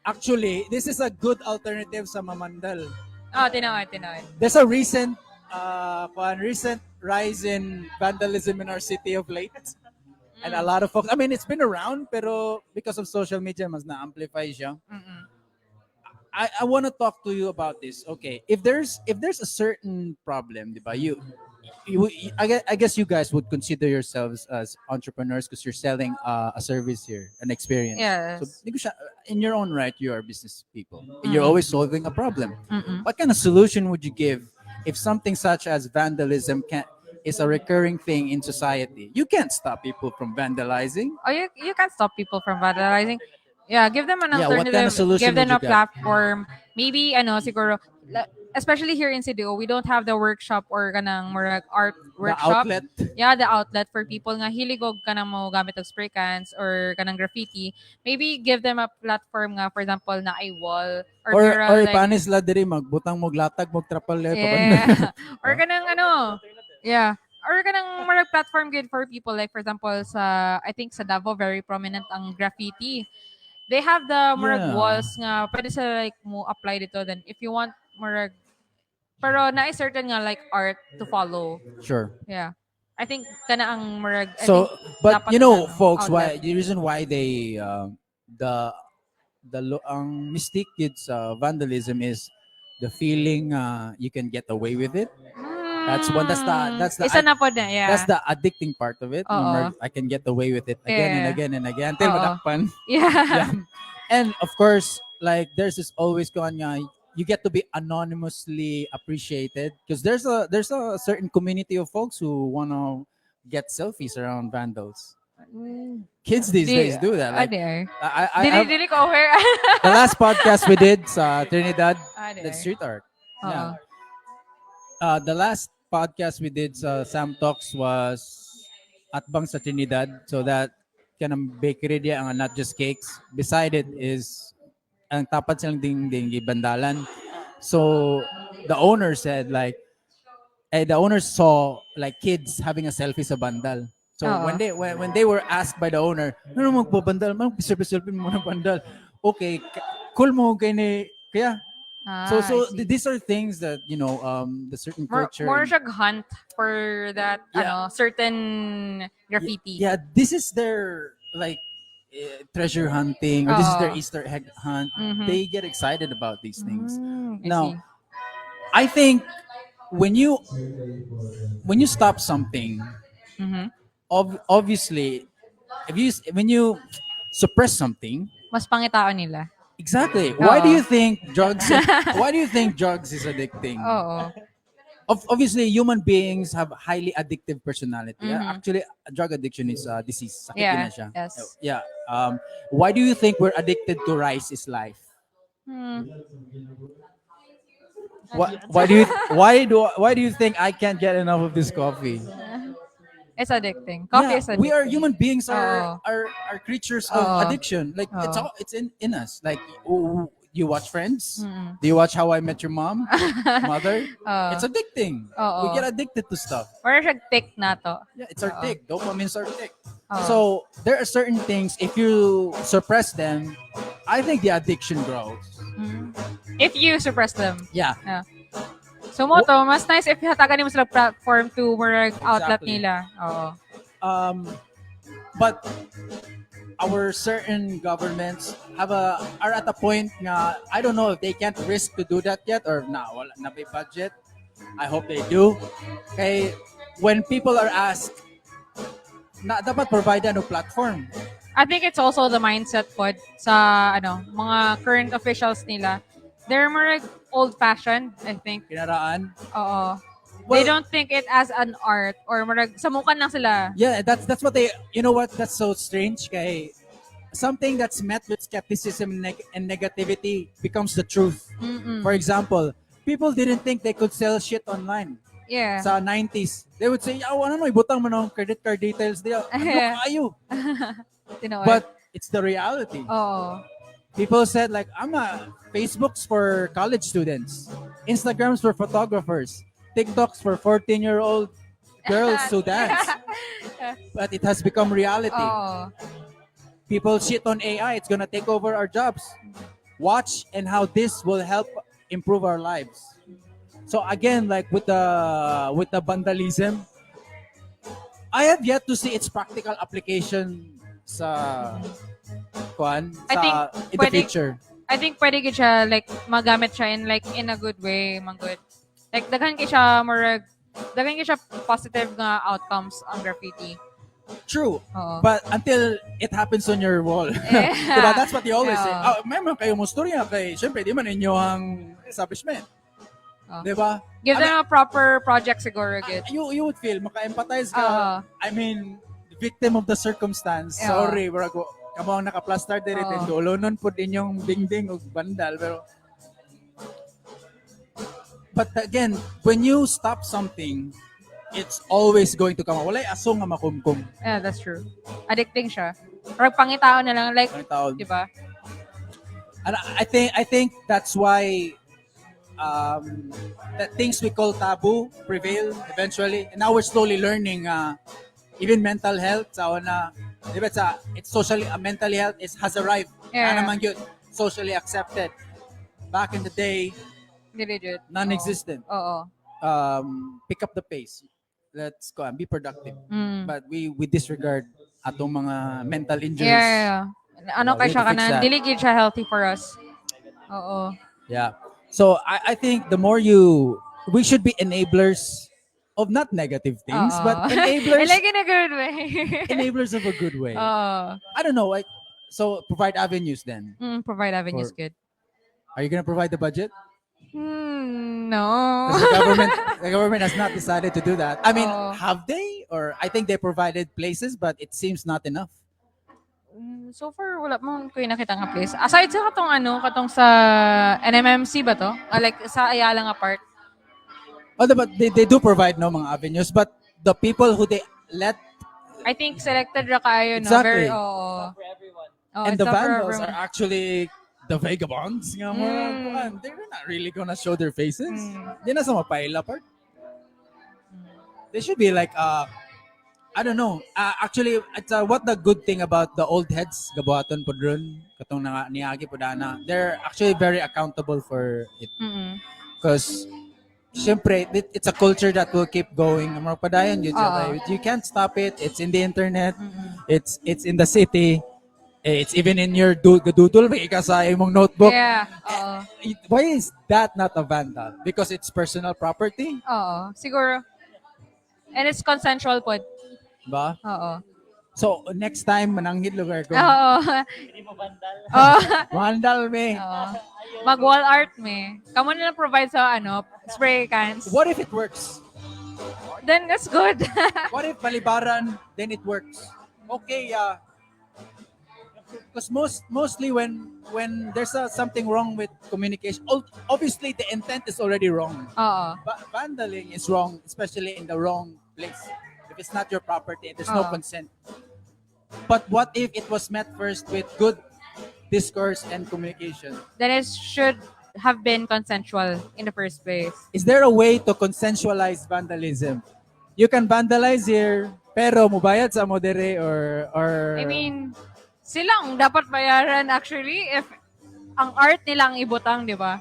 Actually, this is a good alternative sa Mamandal. Oh, tinuod, tinuod. There's a recent kuan, recent rise in vandalism in our city of late. And a lot of folks, I mean, it's been around, pero because of social media, mas na-amplify siya. I want to talk to you about this. Okay, if there's a certain problem, di ba? You I guess you guys would consider yourselves as entrepreneurs because you're selling a service here, an experience. Yes. So, in your own right, you are business people. You're always solving a problem. What kind of solution would you give if something such as vandalism can is a recurring thing in society? You can't stop people from vandalizing. Oh, you can't stop people from vandalizing. Yeah, give them an Yeah, what alternative. kind of solution Give them would a you get? Platform. Maybe, ano, siguro, Especially here in CDO, we don't have the workshop or kanang murag art The workshop. Outlet. Yeah, the outlet for people nga hilig og kanang mo gamit og spray cans or kanang graffiti. Maybe give them a platform nga, for example, na ay wall or, Or mural, or like, ipanis la diri, magbutang mo latag mo trapal. Yeah. Or kanang ano, yeah. Or kanang murag platform good for people, like for example sa, I think sa Davao, very prominent ang graffiti. They have the murag walls nga pwede sa like mo apply dito, then if you want murag, pero na certain nga like art to follow. Yeah. I think kana ang murag, I So, think but dapat you know, ano, folks, why outlet. the reason why they the ang mystique gid sa vandalism is the feeling you can get away with it. That's one. That's the Isa na pod na, yeah. That's the addicting part of it. Oo. Murag, I can get away with it again and again and again until Oo. Madakpan. Yeah. And of course, like there's this always going nga, you get to be anonymously appreciated because there's a certain community of folks who wanna get selfies around vandals. Kids these days do that. Ah, Like, di ay. I Dili, dili ko aware. The last podcast we did sa Trinidad, Ah, di that's ay. street art. Oo. Yeah. The last podcast we did sa Sam Talks was atbang sa Trinidad. So that kanang bakery diya ang Not Just Cakes. Beside it is ang tapat silang dingding gibandalan. So the owner said like the owner saw like kids having a selfie sa bandal. So Oo. when they were asked by the owner, "Ano magbabandal? Man, selfie mo ng bandal." Okay, cool mo kay ni kaya Ah, so so I see. these are things that the certain More, culture more siya hunt for that ano, certain graffiti. Yeah, this is their like treasure hunting or this is their Oo. Easter egg hunt. They get excited about these things. I Now, see. I think when you stop something, obviously if you when you suppress something, Mas pangitaon nila. Exactly. Why do Oo. You think drugs why do you think drugs is addicting? Oo. Obviously, human beings have highly addictive personality. Actually, drug addiction is a disease. Sakit din na siya. Yeah. Why do you think we're addicted to "Rice is life"? Hmm. Why do you think I can't get enough of this coffee? It's addicting. Coffee Yeah, is addicting. we are human beings Oo. are creatures of Oo. Addiction. Like it's Oo. all it's in us. Like, oh, you watch Friends? Mm-mm. Do you watch How I Met Your Mom? Mother? Oo. It's addicting. Oo. We get addicted to stuff. More siya tick na to. Yeah, it's our Oo. Tick. Dopamine's our tick. Oo. So there are certain things, if you suppress them, I think the addiction grows. If you suppress them. Yeah. So mo to, mas nice if hatagan mo sila platform to work outlet nila. Oo. But our certain governments have a are at a point nga I don't know if they can't risk to do that yet or na wala na may budget. I hope they do. Kay when people are asked na dapat provide ano platform. I think it's also the mindset pod sa ano, mga current officials nila. They're more like old-fashioned, I think. Kinaraan. Oo. Well, They don't think it as an art or murag samukan lang sila. Yeah, that's what they you know what, that's so strange kay something that's met with skepticism and negativity becomes the truth. For example, people didn't think they could sell shit online. Sa 90s, they would say, "Oh, ano no, ibutang mo ng credit card details diya. Ano kayo?" Tinuod. But it's the reality. Oo. People said like, "I'm a Facebook's for college students, Instagram's for photographers, TikTok's for 14-year-old girls who dance." But it has become reality. Oo. People shit on AI. It's gonna take over our jobs. Watch and how this will help improve our lives. So again, like with the vandalism, I have yet to see its practical application sa kuan I sa think in the future. I think pwede gid siya like magamit siya in like in a good way, man good. Like daghan kay siya murag daghan kay siya positive nga outcomes ang graffiti. True. Oo. But until it happens on your wall. Diba? That's what they always say. Yeah. Oh, may mga kayo mo storya kay syempre di man inyo ang establishment. Oh. Diba? Give I them a proper project siguro gid. You would feel maka-empathize ka. Oo. I mean, victim of the circumstance. Yeah. Sorry, bro. Kamo ang naka-plaster diri Oo. dulo nun pud inyong dingding og bandal pero But again, when you stop something, it's always going to come out. Walay aso nga makumkum. Yeah, that's true. Addicting siya. Parang pangitaon na lang, like, Ang taon. Di ba? And I think that's why the things we call taboo prevail eventually. And now we're slowly learning even mental health sa una, di ba, sa it's socially mental health is has arrived. Yeah. Ana man gyud, socially accepted. Back in the day, Dili jud. Non-existent. Oo. Pick up the pace. Let's go and be productive. Oo. But we disregard atong mga mental injuries. Yeah. Ano Yeah, kay we siya need to fix kanan, that. Dili gid siya healthy for us. Oo. Yeah. So I think the more you, we should be enablers of not negative things, Oo. But enablers, Like in a good way. Enablers of a good way. Oo. I don't know. Like, so provide avenues then. Provide avenues good. Are you gonna provide the budget? No. 'Cause the government has not decided to do that. I mean, Oo. Have they? Or I think they provided places, but it seems not enough. So far, wala mo ko yung nakita nga place. Aside sa katong ano, katong sa NMMC ba to? Ah, like sa Ayala nga park. Although, but they do provide no mga avenues, but the people who they let I think selected ra kaayo, no? Exactly. Very, oo. For everyone. Oo, And it's the not for vandals everyone. are actually the vagabonds nga mga kuan. They're not really gonna show their faces. Di na sa mapaila part. They should be like I don't know. Actually, it's what the good thing about the old heads gabuhaton pod ron katong nga niagi pod ana. They're actually very accountable for it because syempre it's a culture that will keep going. Mga padayon yun siya. Oo. You can't stop it. It's in the internet. It's in the city. It's even in your doodle may ka sa imong notebook. Yeah. Oo. Why is that not a vandal? Because it's personal property, Oo. Siguro. And it's consensual pod. ba? Oo. So next time mananghid lugar ko. Oo. Hindi mo vandal. Oo. Vandal me. Oo. Mag wall art me. Kamo na lang provide sa ano, spray cans. What if it works? Then that's good. What if balibaran, then it works? Okay, yeah. Because mostly when there's something wrong with communication, obviously the intent is already wrong. Oo. But vandaling is wrong, especially in the wrong place. If it's not your property, there's no Oo. Consent. But what if it was met first with good discourse and communication? Then it should have been consensual in the first place. Is there a way to consensualize vandalism? You can vandalize here, pero mubayad sa mo dere or I mean, silang dapat bayaran actually if ang art nilang ibutang, di ba?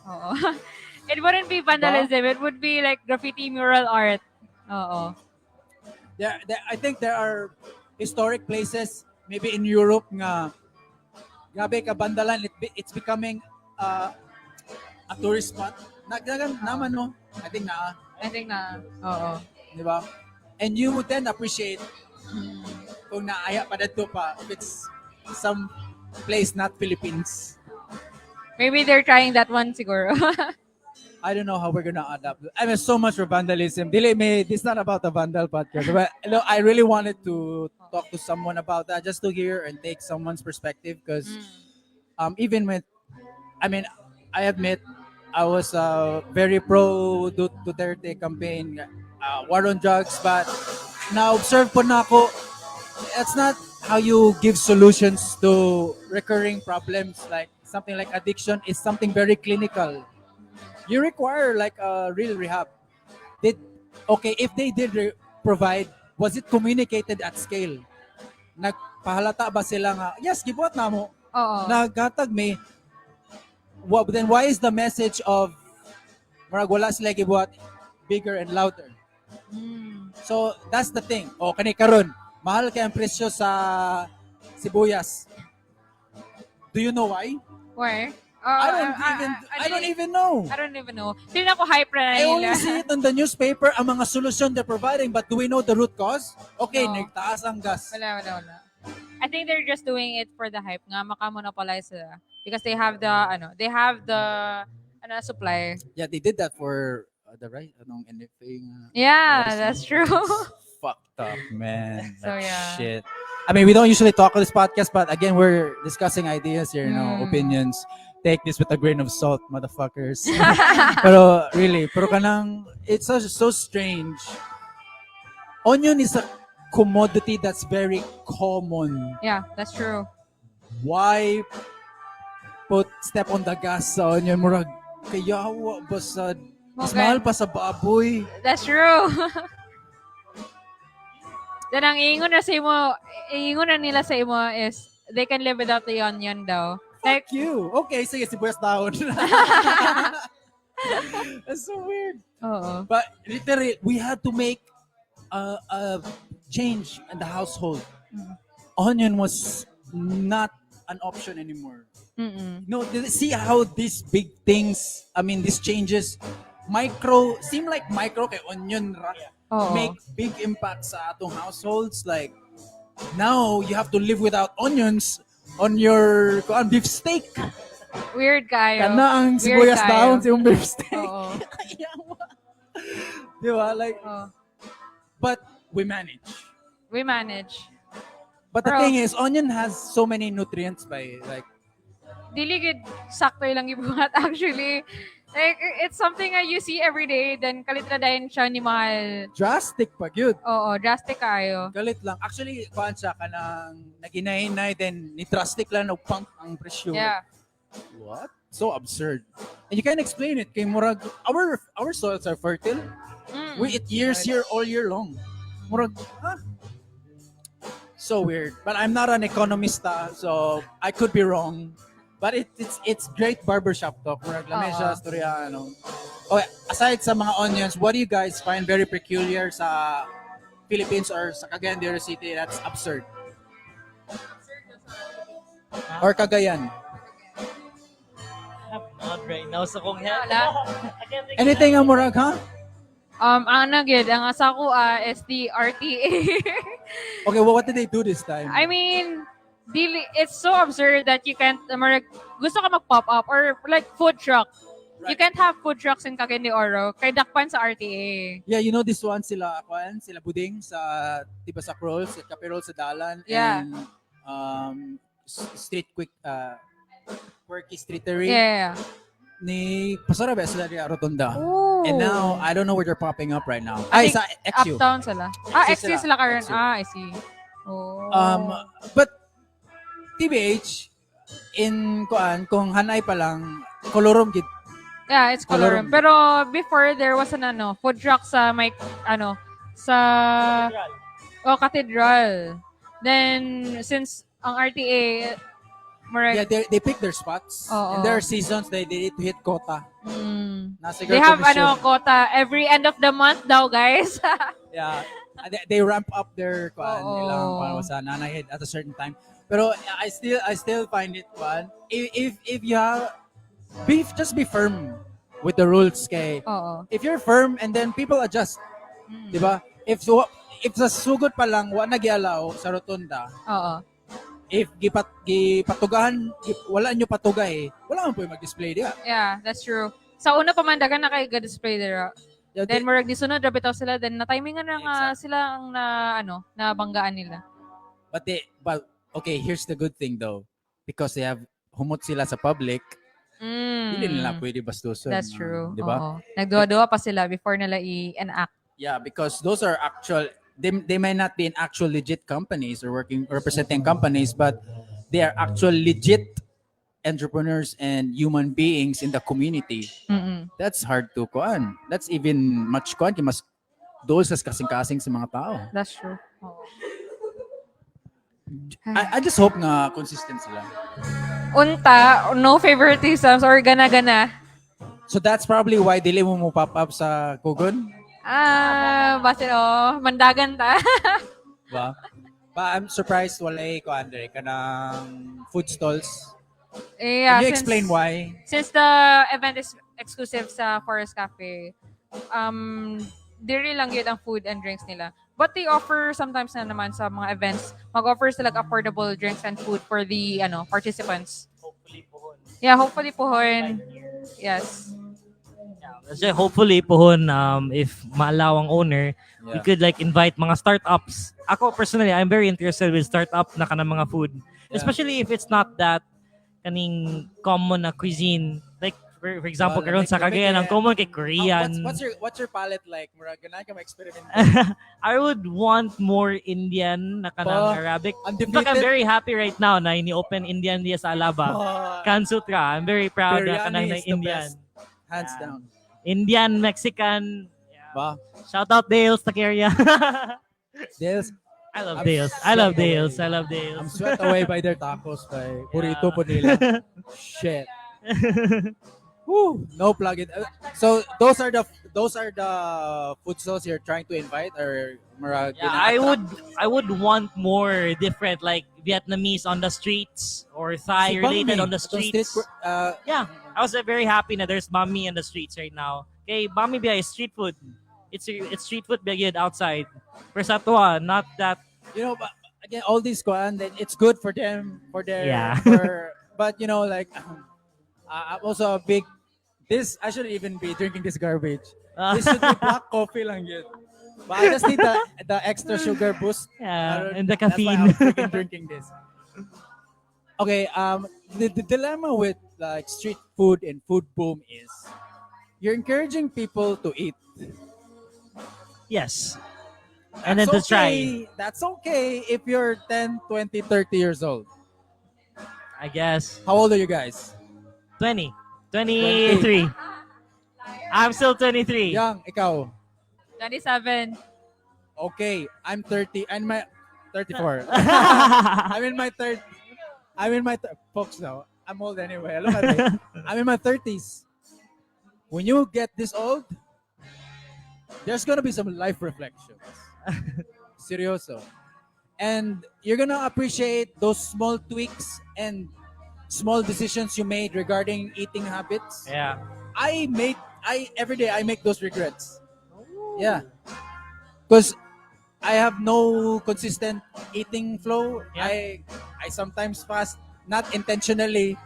Oo. It wouldn't be vandalism. It would be like graffiti mural art. Oo. There, I think there are historic places maybe in Europe nga grabe ka bandalan, it's becoming a tourist spot. Nagdagan naman, no? I think naa, I think na, oo. Di ba? And you would then appreciate kung naaya pa didto pa if it's some place not Philippines. Maybe they're trying that one siguro. I don't know how we're gonna adapt. I mean, so much for vandalism. Dili me, this is not about the vandal podcast. But no, I really wanted to talk to someone about that, just to hear and take someone's perspective. Because even with, I mean, I admit, I was very pro Duterte campaign, war on drugs, but now observe pod nako, it's not how you give solutions to recurring problems. Like something like addiction is something very clinical. You require like a real rehab. Did okay, if they did provide, was it communicated at scale? Nagpahalata ba sila nga, "Yes, gibuhat namo"? Oo. Naghatag may what, then why is the message of murag wala sila gibuhat bigger and louder? So that's the thing. O kani karon, mahal kay ang presyo sa sibuyas. Do you know why? Where? I don't even I don't even know. I don't even know. Sino ako hype na I only nila. See it on the newspaper, ang mga solusyon they're providing, but do we know the root cause? Okay, No. nagtaas ang gas. Wala, wala, wala. I think they're just doing it for the hype nga maka-monopolize sila because they have the ano, they have the ano supply. Yeah, they did that for the right anong NFA nga. Yeah, Rice. That's true. It's fucked up, man. So, Like, yeah. shit. I mean, we don't usually talk on this podcast, but again, we're discussing ideas here, opinions. Take this with a grain of salt, motherfuckers. Pero really, pero kanang it's so strange. Onion is a commodity that's very common. Yeah, that's true. Why put step on the gas sa onion? Murag kayawa ba sa mas mahal pa sa baboy. That's true. Then ang ingon na sa imo, ingon na nila sa imo is they can live without the onion daw. Like Fuck you. Okay, sige, sibuyas dahon. That's so weird. Oo. But literally, we had to make a change in the household. Onion was not an option anymore. No, see how these big things, I mean, these changes, micro, seem like micro kay onion ra, Oo. Make big impact sa atong households. Like, now you have to live without onions on your kuan, beef steak. Weird kayo. Kana ang Weird sibuyas kayo. dahon sa imong beef steak. Oo. Di ba? Like, Oo. But we manage. We manage. But the Pero- thing is, onion has so many nutrients by like Dili gid sakto ilang gibuhat, actually. Like, it's something that you see every day, then kalit na dayon siya ni mahal. Drastic pa gyud. Oo, drastic kayo. Galit lang. Actually, kuan siya kanang naginahinay, then ni drastic lang og pump ang presyo. What? So absurd. And you can't explain it kay murag our soils are fertile. We eat years here all year long. Murag, huh? So weird. But I'm not an economista, so I could be wrong. But it's great barbershop talk. Murag lami siya Oo. Storya ano. Okay, aside sa mga onions, what do you guys find very peculiar sa Philippines or sa Cagayan de Oro City that's absurd? Or Cagayan? Not right now sa kong head. Wala. I can't think. Anything ang murag, ha? Ang ano gyud, ang asa ko is the RTA. Okay, well, what did they do this time? I mean, dili, it's so absurd that you can't, murag, gusto ka mag-pop up or like food truck. You can't have food trucks in Cagayan de Oro kay dakpan sa RTA. Yeah, you know this one sila kuan, sila Buding sa Tibasak Rolls, sa Cafe Rolls sa Dalan and Street Quick Quirky Streetery ni pasara ba sila diya Rotonda. Ooh. And now I don't know where they're popping up right now. Ay, think sa XU. Uptown sila. Ah, XU XU sila. sila karon. XU. Ah, I see. Oh. But TBH in kuan kung hanay pa lang kolorum gid. Yeah, it's Colorum. colorum. Pero before there was an ano, food truck sa may ano sa oh, cathedral. Then since ang RTA murag, Yeah, they pick their spots. Oo. And there are seasons they need to hit quota. Nasa They have ano quota every end of the month daw, guys. Yeah. They ramp up their kuan Oo. ilang kuan sa nanay at a certain time. Pero I still find it kuan if you have beef, just be firm with the rules kay Oo. If you're firm and then people adjust, di ba? If sa sugod pa lang wa na gi-allow sa rotunda, Oo. If gipatugahan wala nyo patugay, wala man po yung mag-display diya. Yeah, that's true. Sa una pa man dagan na kay display there. Yeah, Then murag ni sunod ra bitaw sila, then na timingan na nga sila ang na ano, na banggaan nila. But okay, here's the good thing though. Because they have humot sila sa public, hindi nila pwede bastusan. That's true. Di ba? Oo. Nagduwa-duwa pa sila before nila i-enact. Yeah, because those are actual they may not be in actual legit companies or working representing companies, but they are actual legit entrepreneurs and human beings in the community. That's hard to kuan. That's even much kuan kay mas dool sa kasing-kasing sa mga tao. That's true. Oo. I just hope nga consistent sila. Unta, no favoritisms or gana-gana. So that's probably why dili mo mo pop up sa Kugon, Ah, basta oh, mandagan ta. ba? But I'm surprised walay kuan dere kanang food stalls. Yeah, Can you explain why? Since the event is exclusive sa Forest Cafe, diri lang yun ang food and drinks nila. But they offer sometimes na naman sa mga events, mag-offer sila like affordable drinks and food for the ano participants. Hopefully pohon. Yeah, hopefully pohon. Yes. Kasi hopefully pohon if ma-allow ang owner, we could like invite mga startups. Ako personally, I'm very interested with startup na kanang mga food. Especially if it's not that kaning common na cuisine. Like for example, Well, karon sa lamig Cagayan ang eh. common kay Korean. What's your palate like? Murag ganahan ka ma-experiment. I would want more Indian na kanang Ba, Arabic. In fact, I'm Undefeated. Very happy right now na ini-open Indian diya sa Alaba. Ah, Kansutra. I'm very proud na biryani kanang na is the Indian. best. Hands down. Indian, Mexican. Yeah. Ba? Shout out Dales Taqueria. Dales, I love I'm Dales. I love sweat Dales. away. I love I'm Dales. sweat away by their tacos, by burrito po nila. Shit. Woo, no plug it. So those are the food stalls you're trying to invite or murag Yeah, I would want more different, like Vietnamese on the streets or Thai related on the streets. Yeah, I was very happy that there's banh mi in the streets right now. Okay, banh mi biya is street food. It's street food biya gyud outside. Pero sa atoa, not that. But again, all these kuan, then it's good for them for their for, but like I'm also a big this I shouldn't even be drinking this garbage. This should be black coffee lang yun. But I just need the extra sugar boost. Yeah, and the That's why caffeine. I'm freaking drinking this. Okay, the dilemma with like street food and food boom is you're encouraging people to eat. Yes. And then That's to try. okay. That's okay if you're 10, 20, 30 years old. I guess. How old are you guys? 20. 23. I'm still 23. Young, ikaw. 27. Okay, I'm 30. I'm my 34. I'm in my third. I'm in my folks now. I'm old anyway. Look at me. I'm in my 30s. When you get this old, there's gonna be some life reflections. Seryoso. And you're gonna appreciate those small tweaks and small decisions you made regarding eating habits. I made I every day I make those regrets. Yeah. Because I have no consistent eating flow. I sometimes fast not intentionally,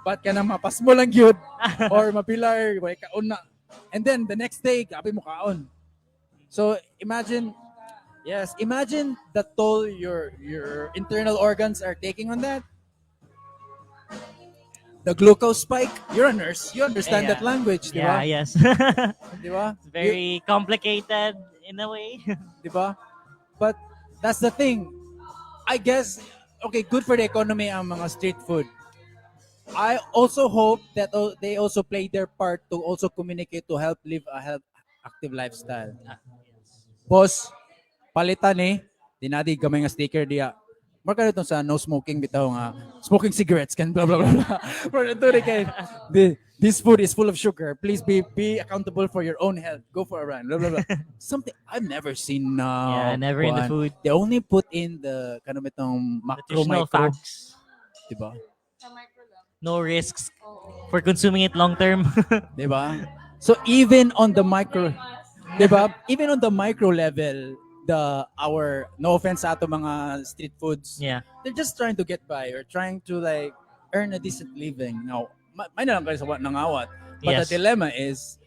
but kanang mapasmo lang gyud or mapilar way kaon na. And then the next day, grabe mo kaon. So imagine, yes, imagine the toll your internal organs are taking on that. The glucose spike, you're a nurse, you understand that language, di ba? Yeah, yes. Di ba? It's very complicated in a way. Di ba? But that's the thing. I guess okay, good for the economy ang mga street food. I also hope that they also play their part to also communicate to help live a health active lifestyle. Boss, palitan eh. Dinadi gamay nga sticker diya. Marka nito sa no smoking bitaw nga smoking cigarettes can blah blah blah blah. Pero ito rin kay this food is full of sugar. Please be accountable for your own health. Go for a run. Blah blah blah. Something I've never seen now. Yeah, never in the food. They only put in the kanang itong macro Nutritional micro, facts. diba? Sa micro lang. No risks Oo. For consuming it long term. Diba? So even on the micro, diba? Even on the micro level, the our no offense sa ato mga street foods, they're just trying to get by or trying to like earn a decent living. Now, may na lang kayo sa nangawat. But the dilemma is,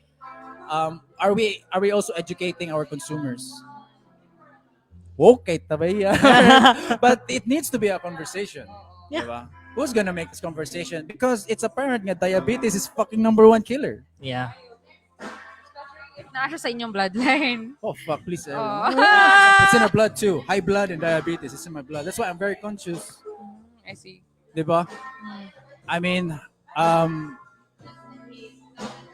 are we also educating our consumers? Okay, tabay. But it needs to be a conversation. Diba? Who's gonna make this conversation? Because it's apparent nga diabetes is fucking number one killer. Especially if naa siya sa inyong bloodline. Oh fuck, please. Oh. It's in our blood too. High blood and diabetes. It's in my blood. That's why I'm very conscious. I see. Diba? Mm. I mean,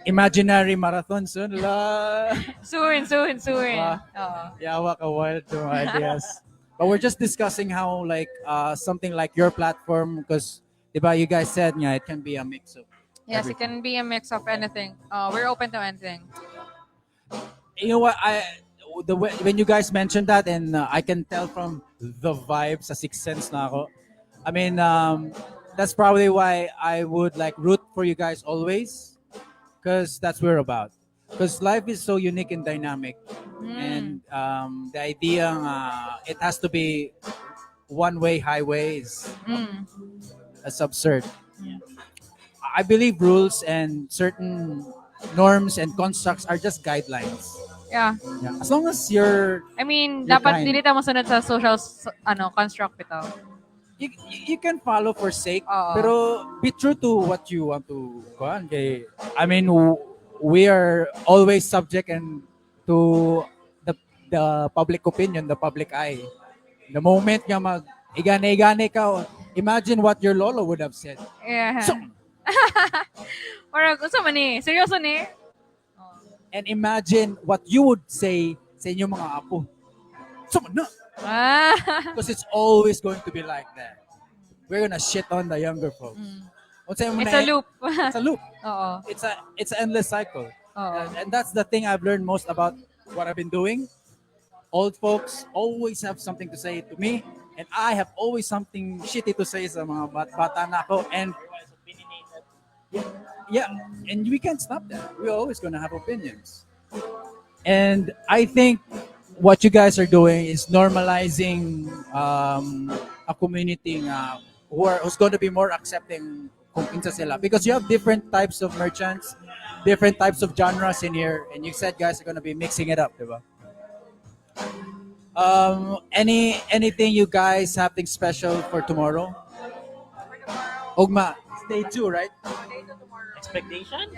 imaginary marathon soon. La. Soon, soon, soon. Diba? Oo. Yawa ka wild to ideas. But we're just discussing how like something like your platform, because diba you guys said yeah, it can be a mix of Yes, it can be a mix of anything. We're open to anything. You know what, I the way, when you guys mentioned that and I can tell from the vibe sa sixth sense na ako. I mean, that's probably why I would like root for you guys always, because that's what we're about. Because life is so unique and dynamic, and the idea it has to be one way highway is that's absurd. I believe rules and certain norms and constructs are just guidelines. Yeah. As long as you're I mean, You're dapat kind. dili ta mosunod sa social ano construct bitaw. You can follow for sake, Oo. pero be true to what you want to kuan kay, I mean, we are always subject and to the public opinion, the public eye. The moment nga mag igane-igane ka, imagine what your lolo would have said. So, Murag, unsa man ni? Seryoso ni? And imagine what you would say sa inyong mga apo. So, no. Because it's always going to be like that. We're gonna shit on the younger folks. Unsa mo It's na- a loop. It's a loop. Oo. It's an endless cycle. Oo. And that's the thing I've learned most about what I've been doing. Old folks always have something to say to me, and I have always something shitty to say sa mga bata na ako. And yeah, and we can't stop that. We're always gonna have opinions. And I think what you guys are doing is normalizing a community nga who's going to be more accepting kung kinsa sila, because you have different types of merchants, different types of genres in here, and you said guys are going to be mixing it up, diba? Anything you guys having special for tomorrow? Ugma, day two, right? Expectation?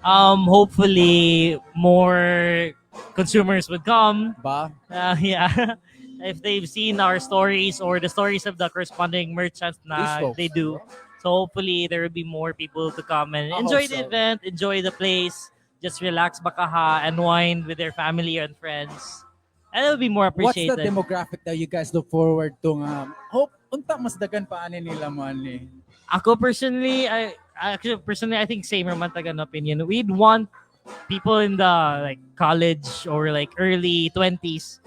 Hopefully more consumers would come. Ba? Yeah. If they've seen our stories or the stories of the corresponding merchants These na folks. They do. So hopefully there will be more people to come and I hope enjoy the so. Event, enjoy the place, just relax bakaha, unwind with their family and friends. And it will be more What's the appreciated. Demographic that you guys look forward to nga hope unta mas daghan pa ani nila mo ani? Ako personally, I actually personally, I think same raman tag opinion. We'd want people in the, like, college or like early 20s.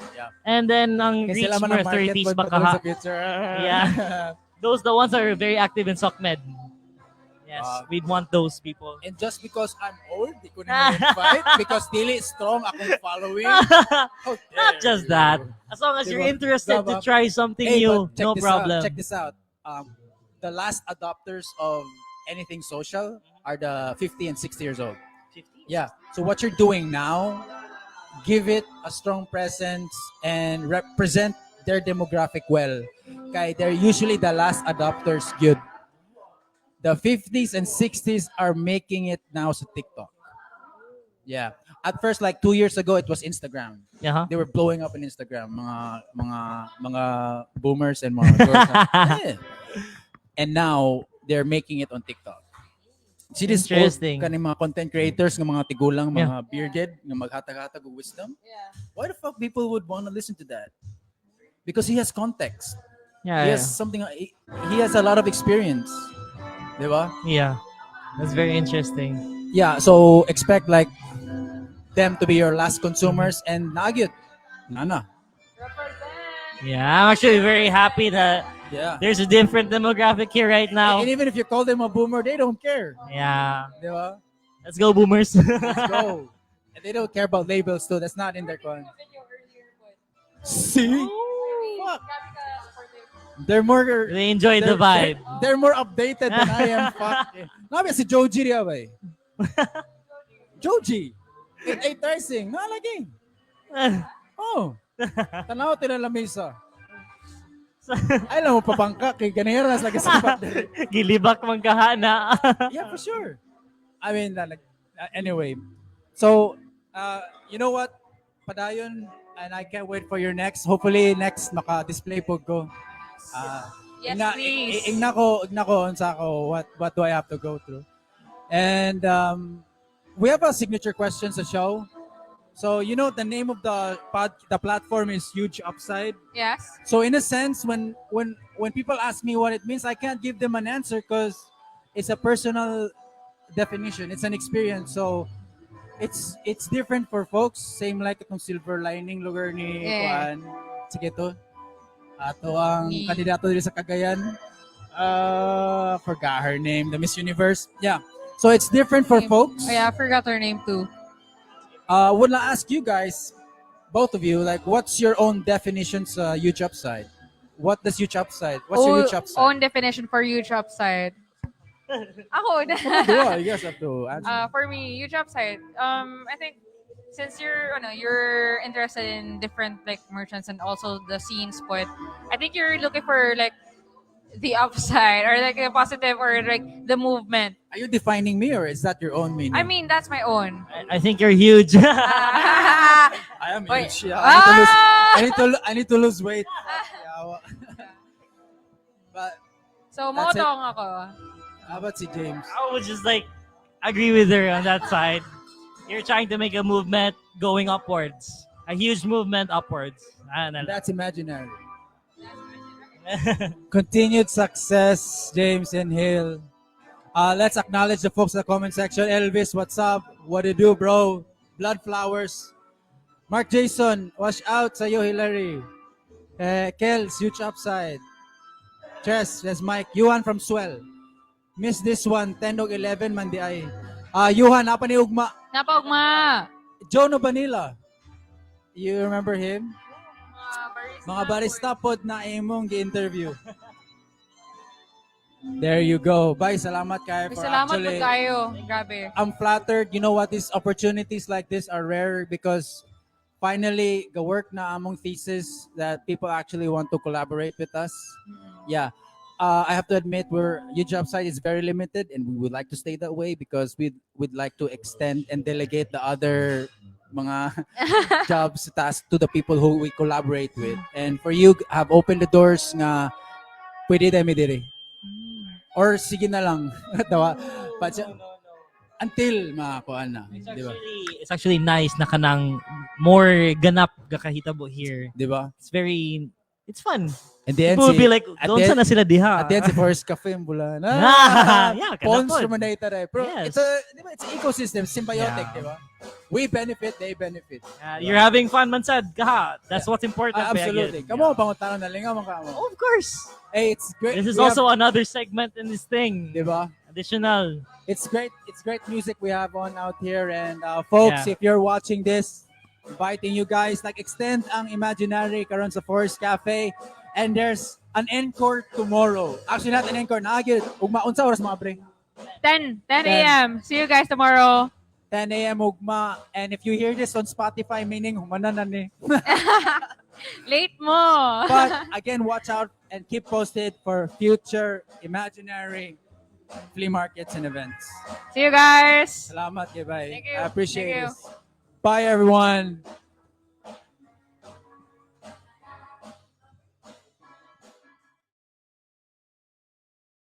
And then ang Kasi reach sila man more ang market 30s pod baka padung sa future. Yeah. Those the ones that are very active in SOCMED. Yes, we'd want those people. And just because I'm old, di ko na invite because dili strong akong following. How Not dare just you. That. As long as you're Diba? interested to Diba? try something Hey, new, but check no this problem. out. Check this out. The last adopters of anything social are the 50 and 60 years old. Yeah. So what you're doing now, give it a strong presence and represent their demographic well. Kay they're usually the last adopters good. The 50s and 60s are making it now sa TikTok. Yeah. At first, like 2 years ago, it was Instagram. They were blowing up on Instagram, mga boomers and mga girls. Eh. And now they're making it on TikTok. See this old Interesting. Kaning mga content creators nga mga tigulang, mga bearded, nga maghatag-hatag og wisdom. Why the fuck people would want to listen to that? Because he has context. He has something, he has a lot of experience. Di ba? Yeah. That's very interesting. Yeah, so expect like them to be your last consumers and nagyut. Nana. Yeah, I'm actually very happy that there's a different demographic here right now. And even if you call them a boomer, they don't care. Yeah. Di ba? Let's go, boomers. Let's go. And they don't care about labels too. That's not in their con. See? Fuck. They're more They enjoy the vibe. They're more updated than I am. Fuck. Nabi si Joji riya ba eh? Joji. 88 Rising. Nalagi. Oh. Tanaw tila lamesa. Ay lang mo papangka kay ganera lagi sa Gilibak man kahana. Yeah, for sure. I mean, like, anyway. So, you know what? Padayon, and I can't wait for your next. Hopefully, next maka-display po ko. Yes, please. Ingna ko, unsa ko, what do I have to go through? And we have a signature question sa show. So, you know, the name of the platform is Huge Upside. Yes. So in a sense, when people ask me what it means, I can't give them an answer because it's a personal definition. It's an experience. So it's different for folks. Same like itong silver lining lugar ni Juan. Sige to. Ato ang kandidato dito sa Cagayan. Forgot her name, the Miss Universe. Yeah. So it's different for Name. Folks. Oh, yeah, I forgot her name too. Would I ask you guys, both of you, like, what's your own definition sa huge upside? What does huge upside? What's your huge upside? Own definition for huge upside. Ako. Duha, you guys have to answer. For me, huge upside. I think Since you're ano, you're interested in different like merchants and also the scenes, but I think you're looking for like the upside or like the positive or like the movement. Are you defining me or is that your own meaning? I mean, that's my own. I think you're huge. I am Wait. huge. Yeah, I need to lose Ah! I need to lose weight. Yeah, but So, mao That's it. to ang ako. How about si James? I would just like agree with her on that side. You're trying to make a movement going upwards. A huge movement upwards. Ah, na lang. That's imaginary. Continued success, James and Hill. Let's acknowledge the folks in the comment section. Elvis, what's up? What do you do, bro? Blood Flowers. Mark Jason, watch out sa'yo, Hillary. Eh, Kels, huge upside. Chess, there's Mike. Yuhan from Swell. Miss this one, 10 og 11 man diay. Ah, Yuhan, naa pa ni ugma. Naa pa ugma. Joe Nobanila. You remember him? Mga barista pod na imong gi-interview. There you go. Bye, salamat kayo for Salamat actually. po kayo. Grabe. I'm flattered. You know what? These opportunities like this are rare because finally, the work na among thesis that people actually want to collaborate with us. Yeah. I have to admit, we're Huge Upside is very limited, and we would like to stay that way because we would like to extend and delegate the other mga jobs, tasks to the people who we collaborate with. And for you, have opened the doors nga pwede tayo mi diri. Or sige na lang. Tawa. But until makakuan na, It's di ba? actually nice na kanang more ganap gakahitabo here. Di ba? It's fun. And then People will si, be like, at "Doon the- sana sila diha." At the end, si Forest Cafe yung bula na. Ah, yeah, kana Pons pod. naman na ita. Pero it's a, di ba, it's an ecosystem, symbiotic, di ba? We benefit, they benefit. You're having fun man sad kaha. That's what's important. Ah, absolutely. Pagid. Kamo, pangutana na lingaw man kamo. Of course. Hey, it's great. This is We have- also another segment in this thing. di ba? Additional. It's great. It's great music we have on out here. And folks, Yeah. if you're watching this, inviting you guys, like extend ang imaginary karon sa Forest Cafe. And there's an encore tomorrow. Actually, not an encore. Naa gyud. Ugma, unsa oras mga pre? 10 10 a.m. See you guys tomorrow. 10 a.m. Ugma. And if you hear this on Spotify, meaning humana na ni. Late mo. But again, watch out and keep posted for future imaginary flea markets and events. See you guys. Salamat, bye. Thank you. I appreciate Thank you. this. Bye, everyone.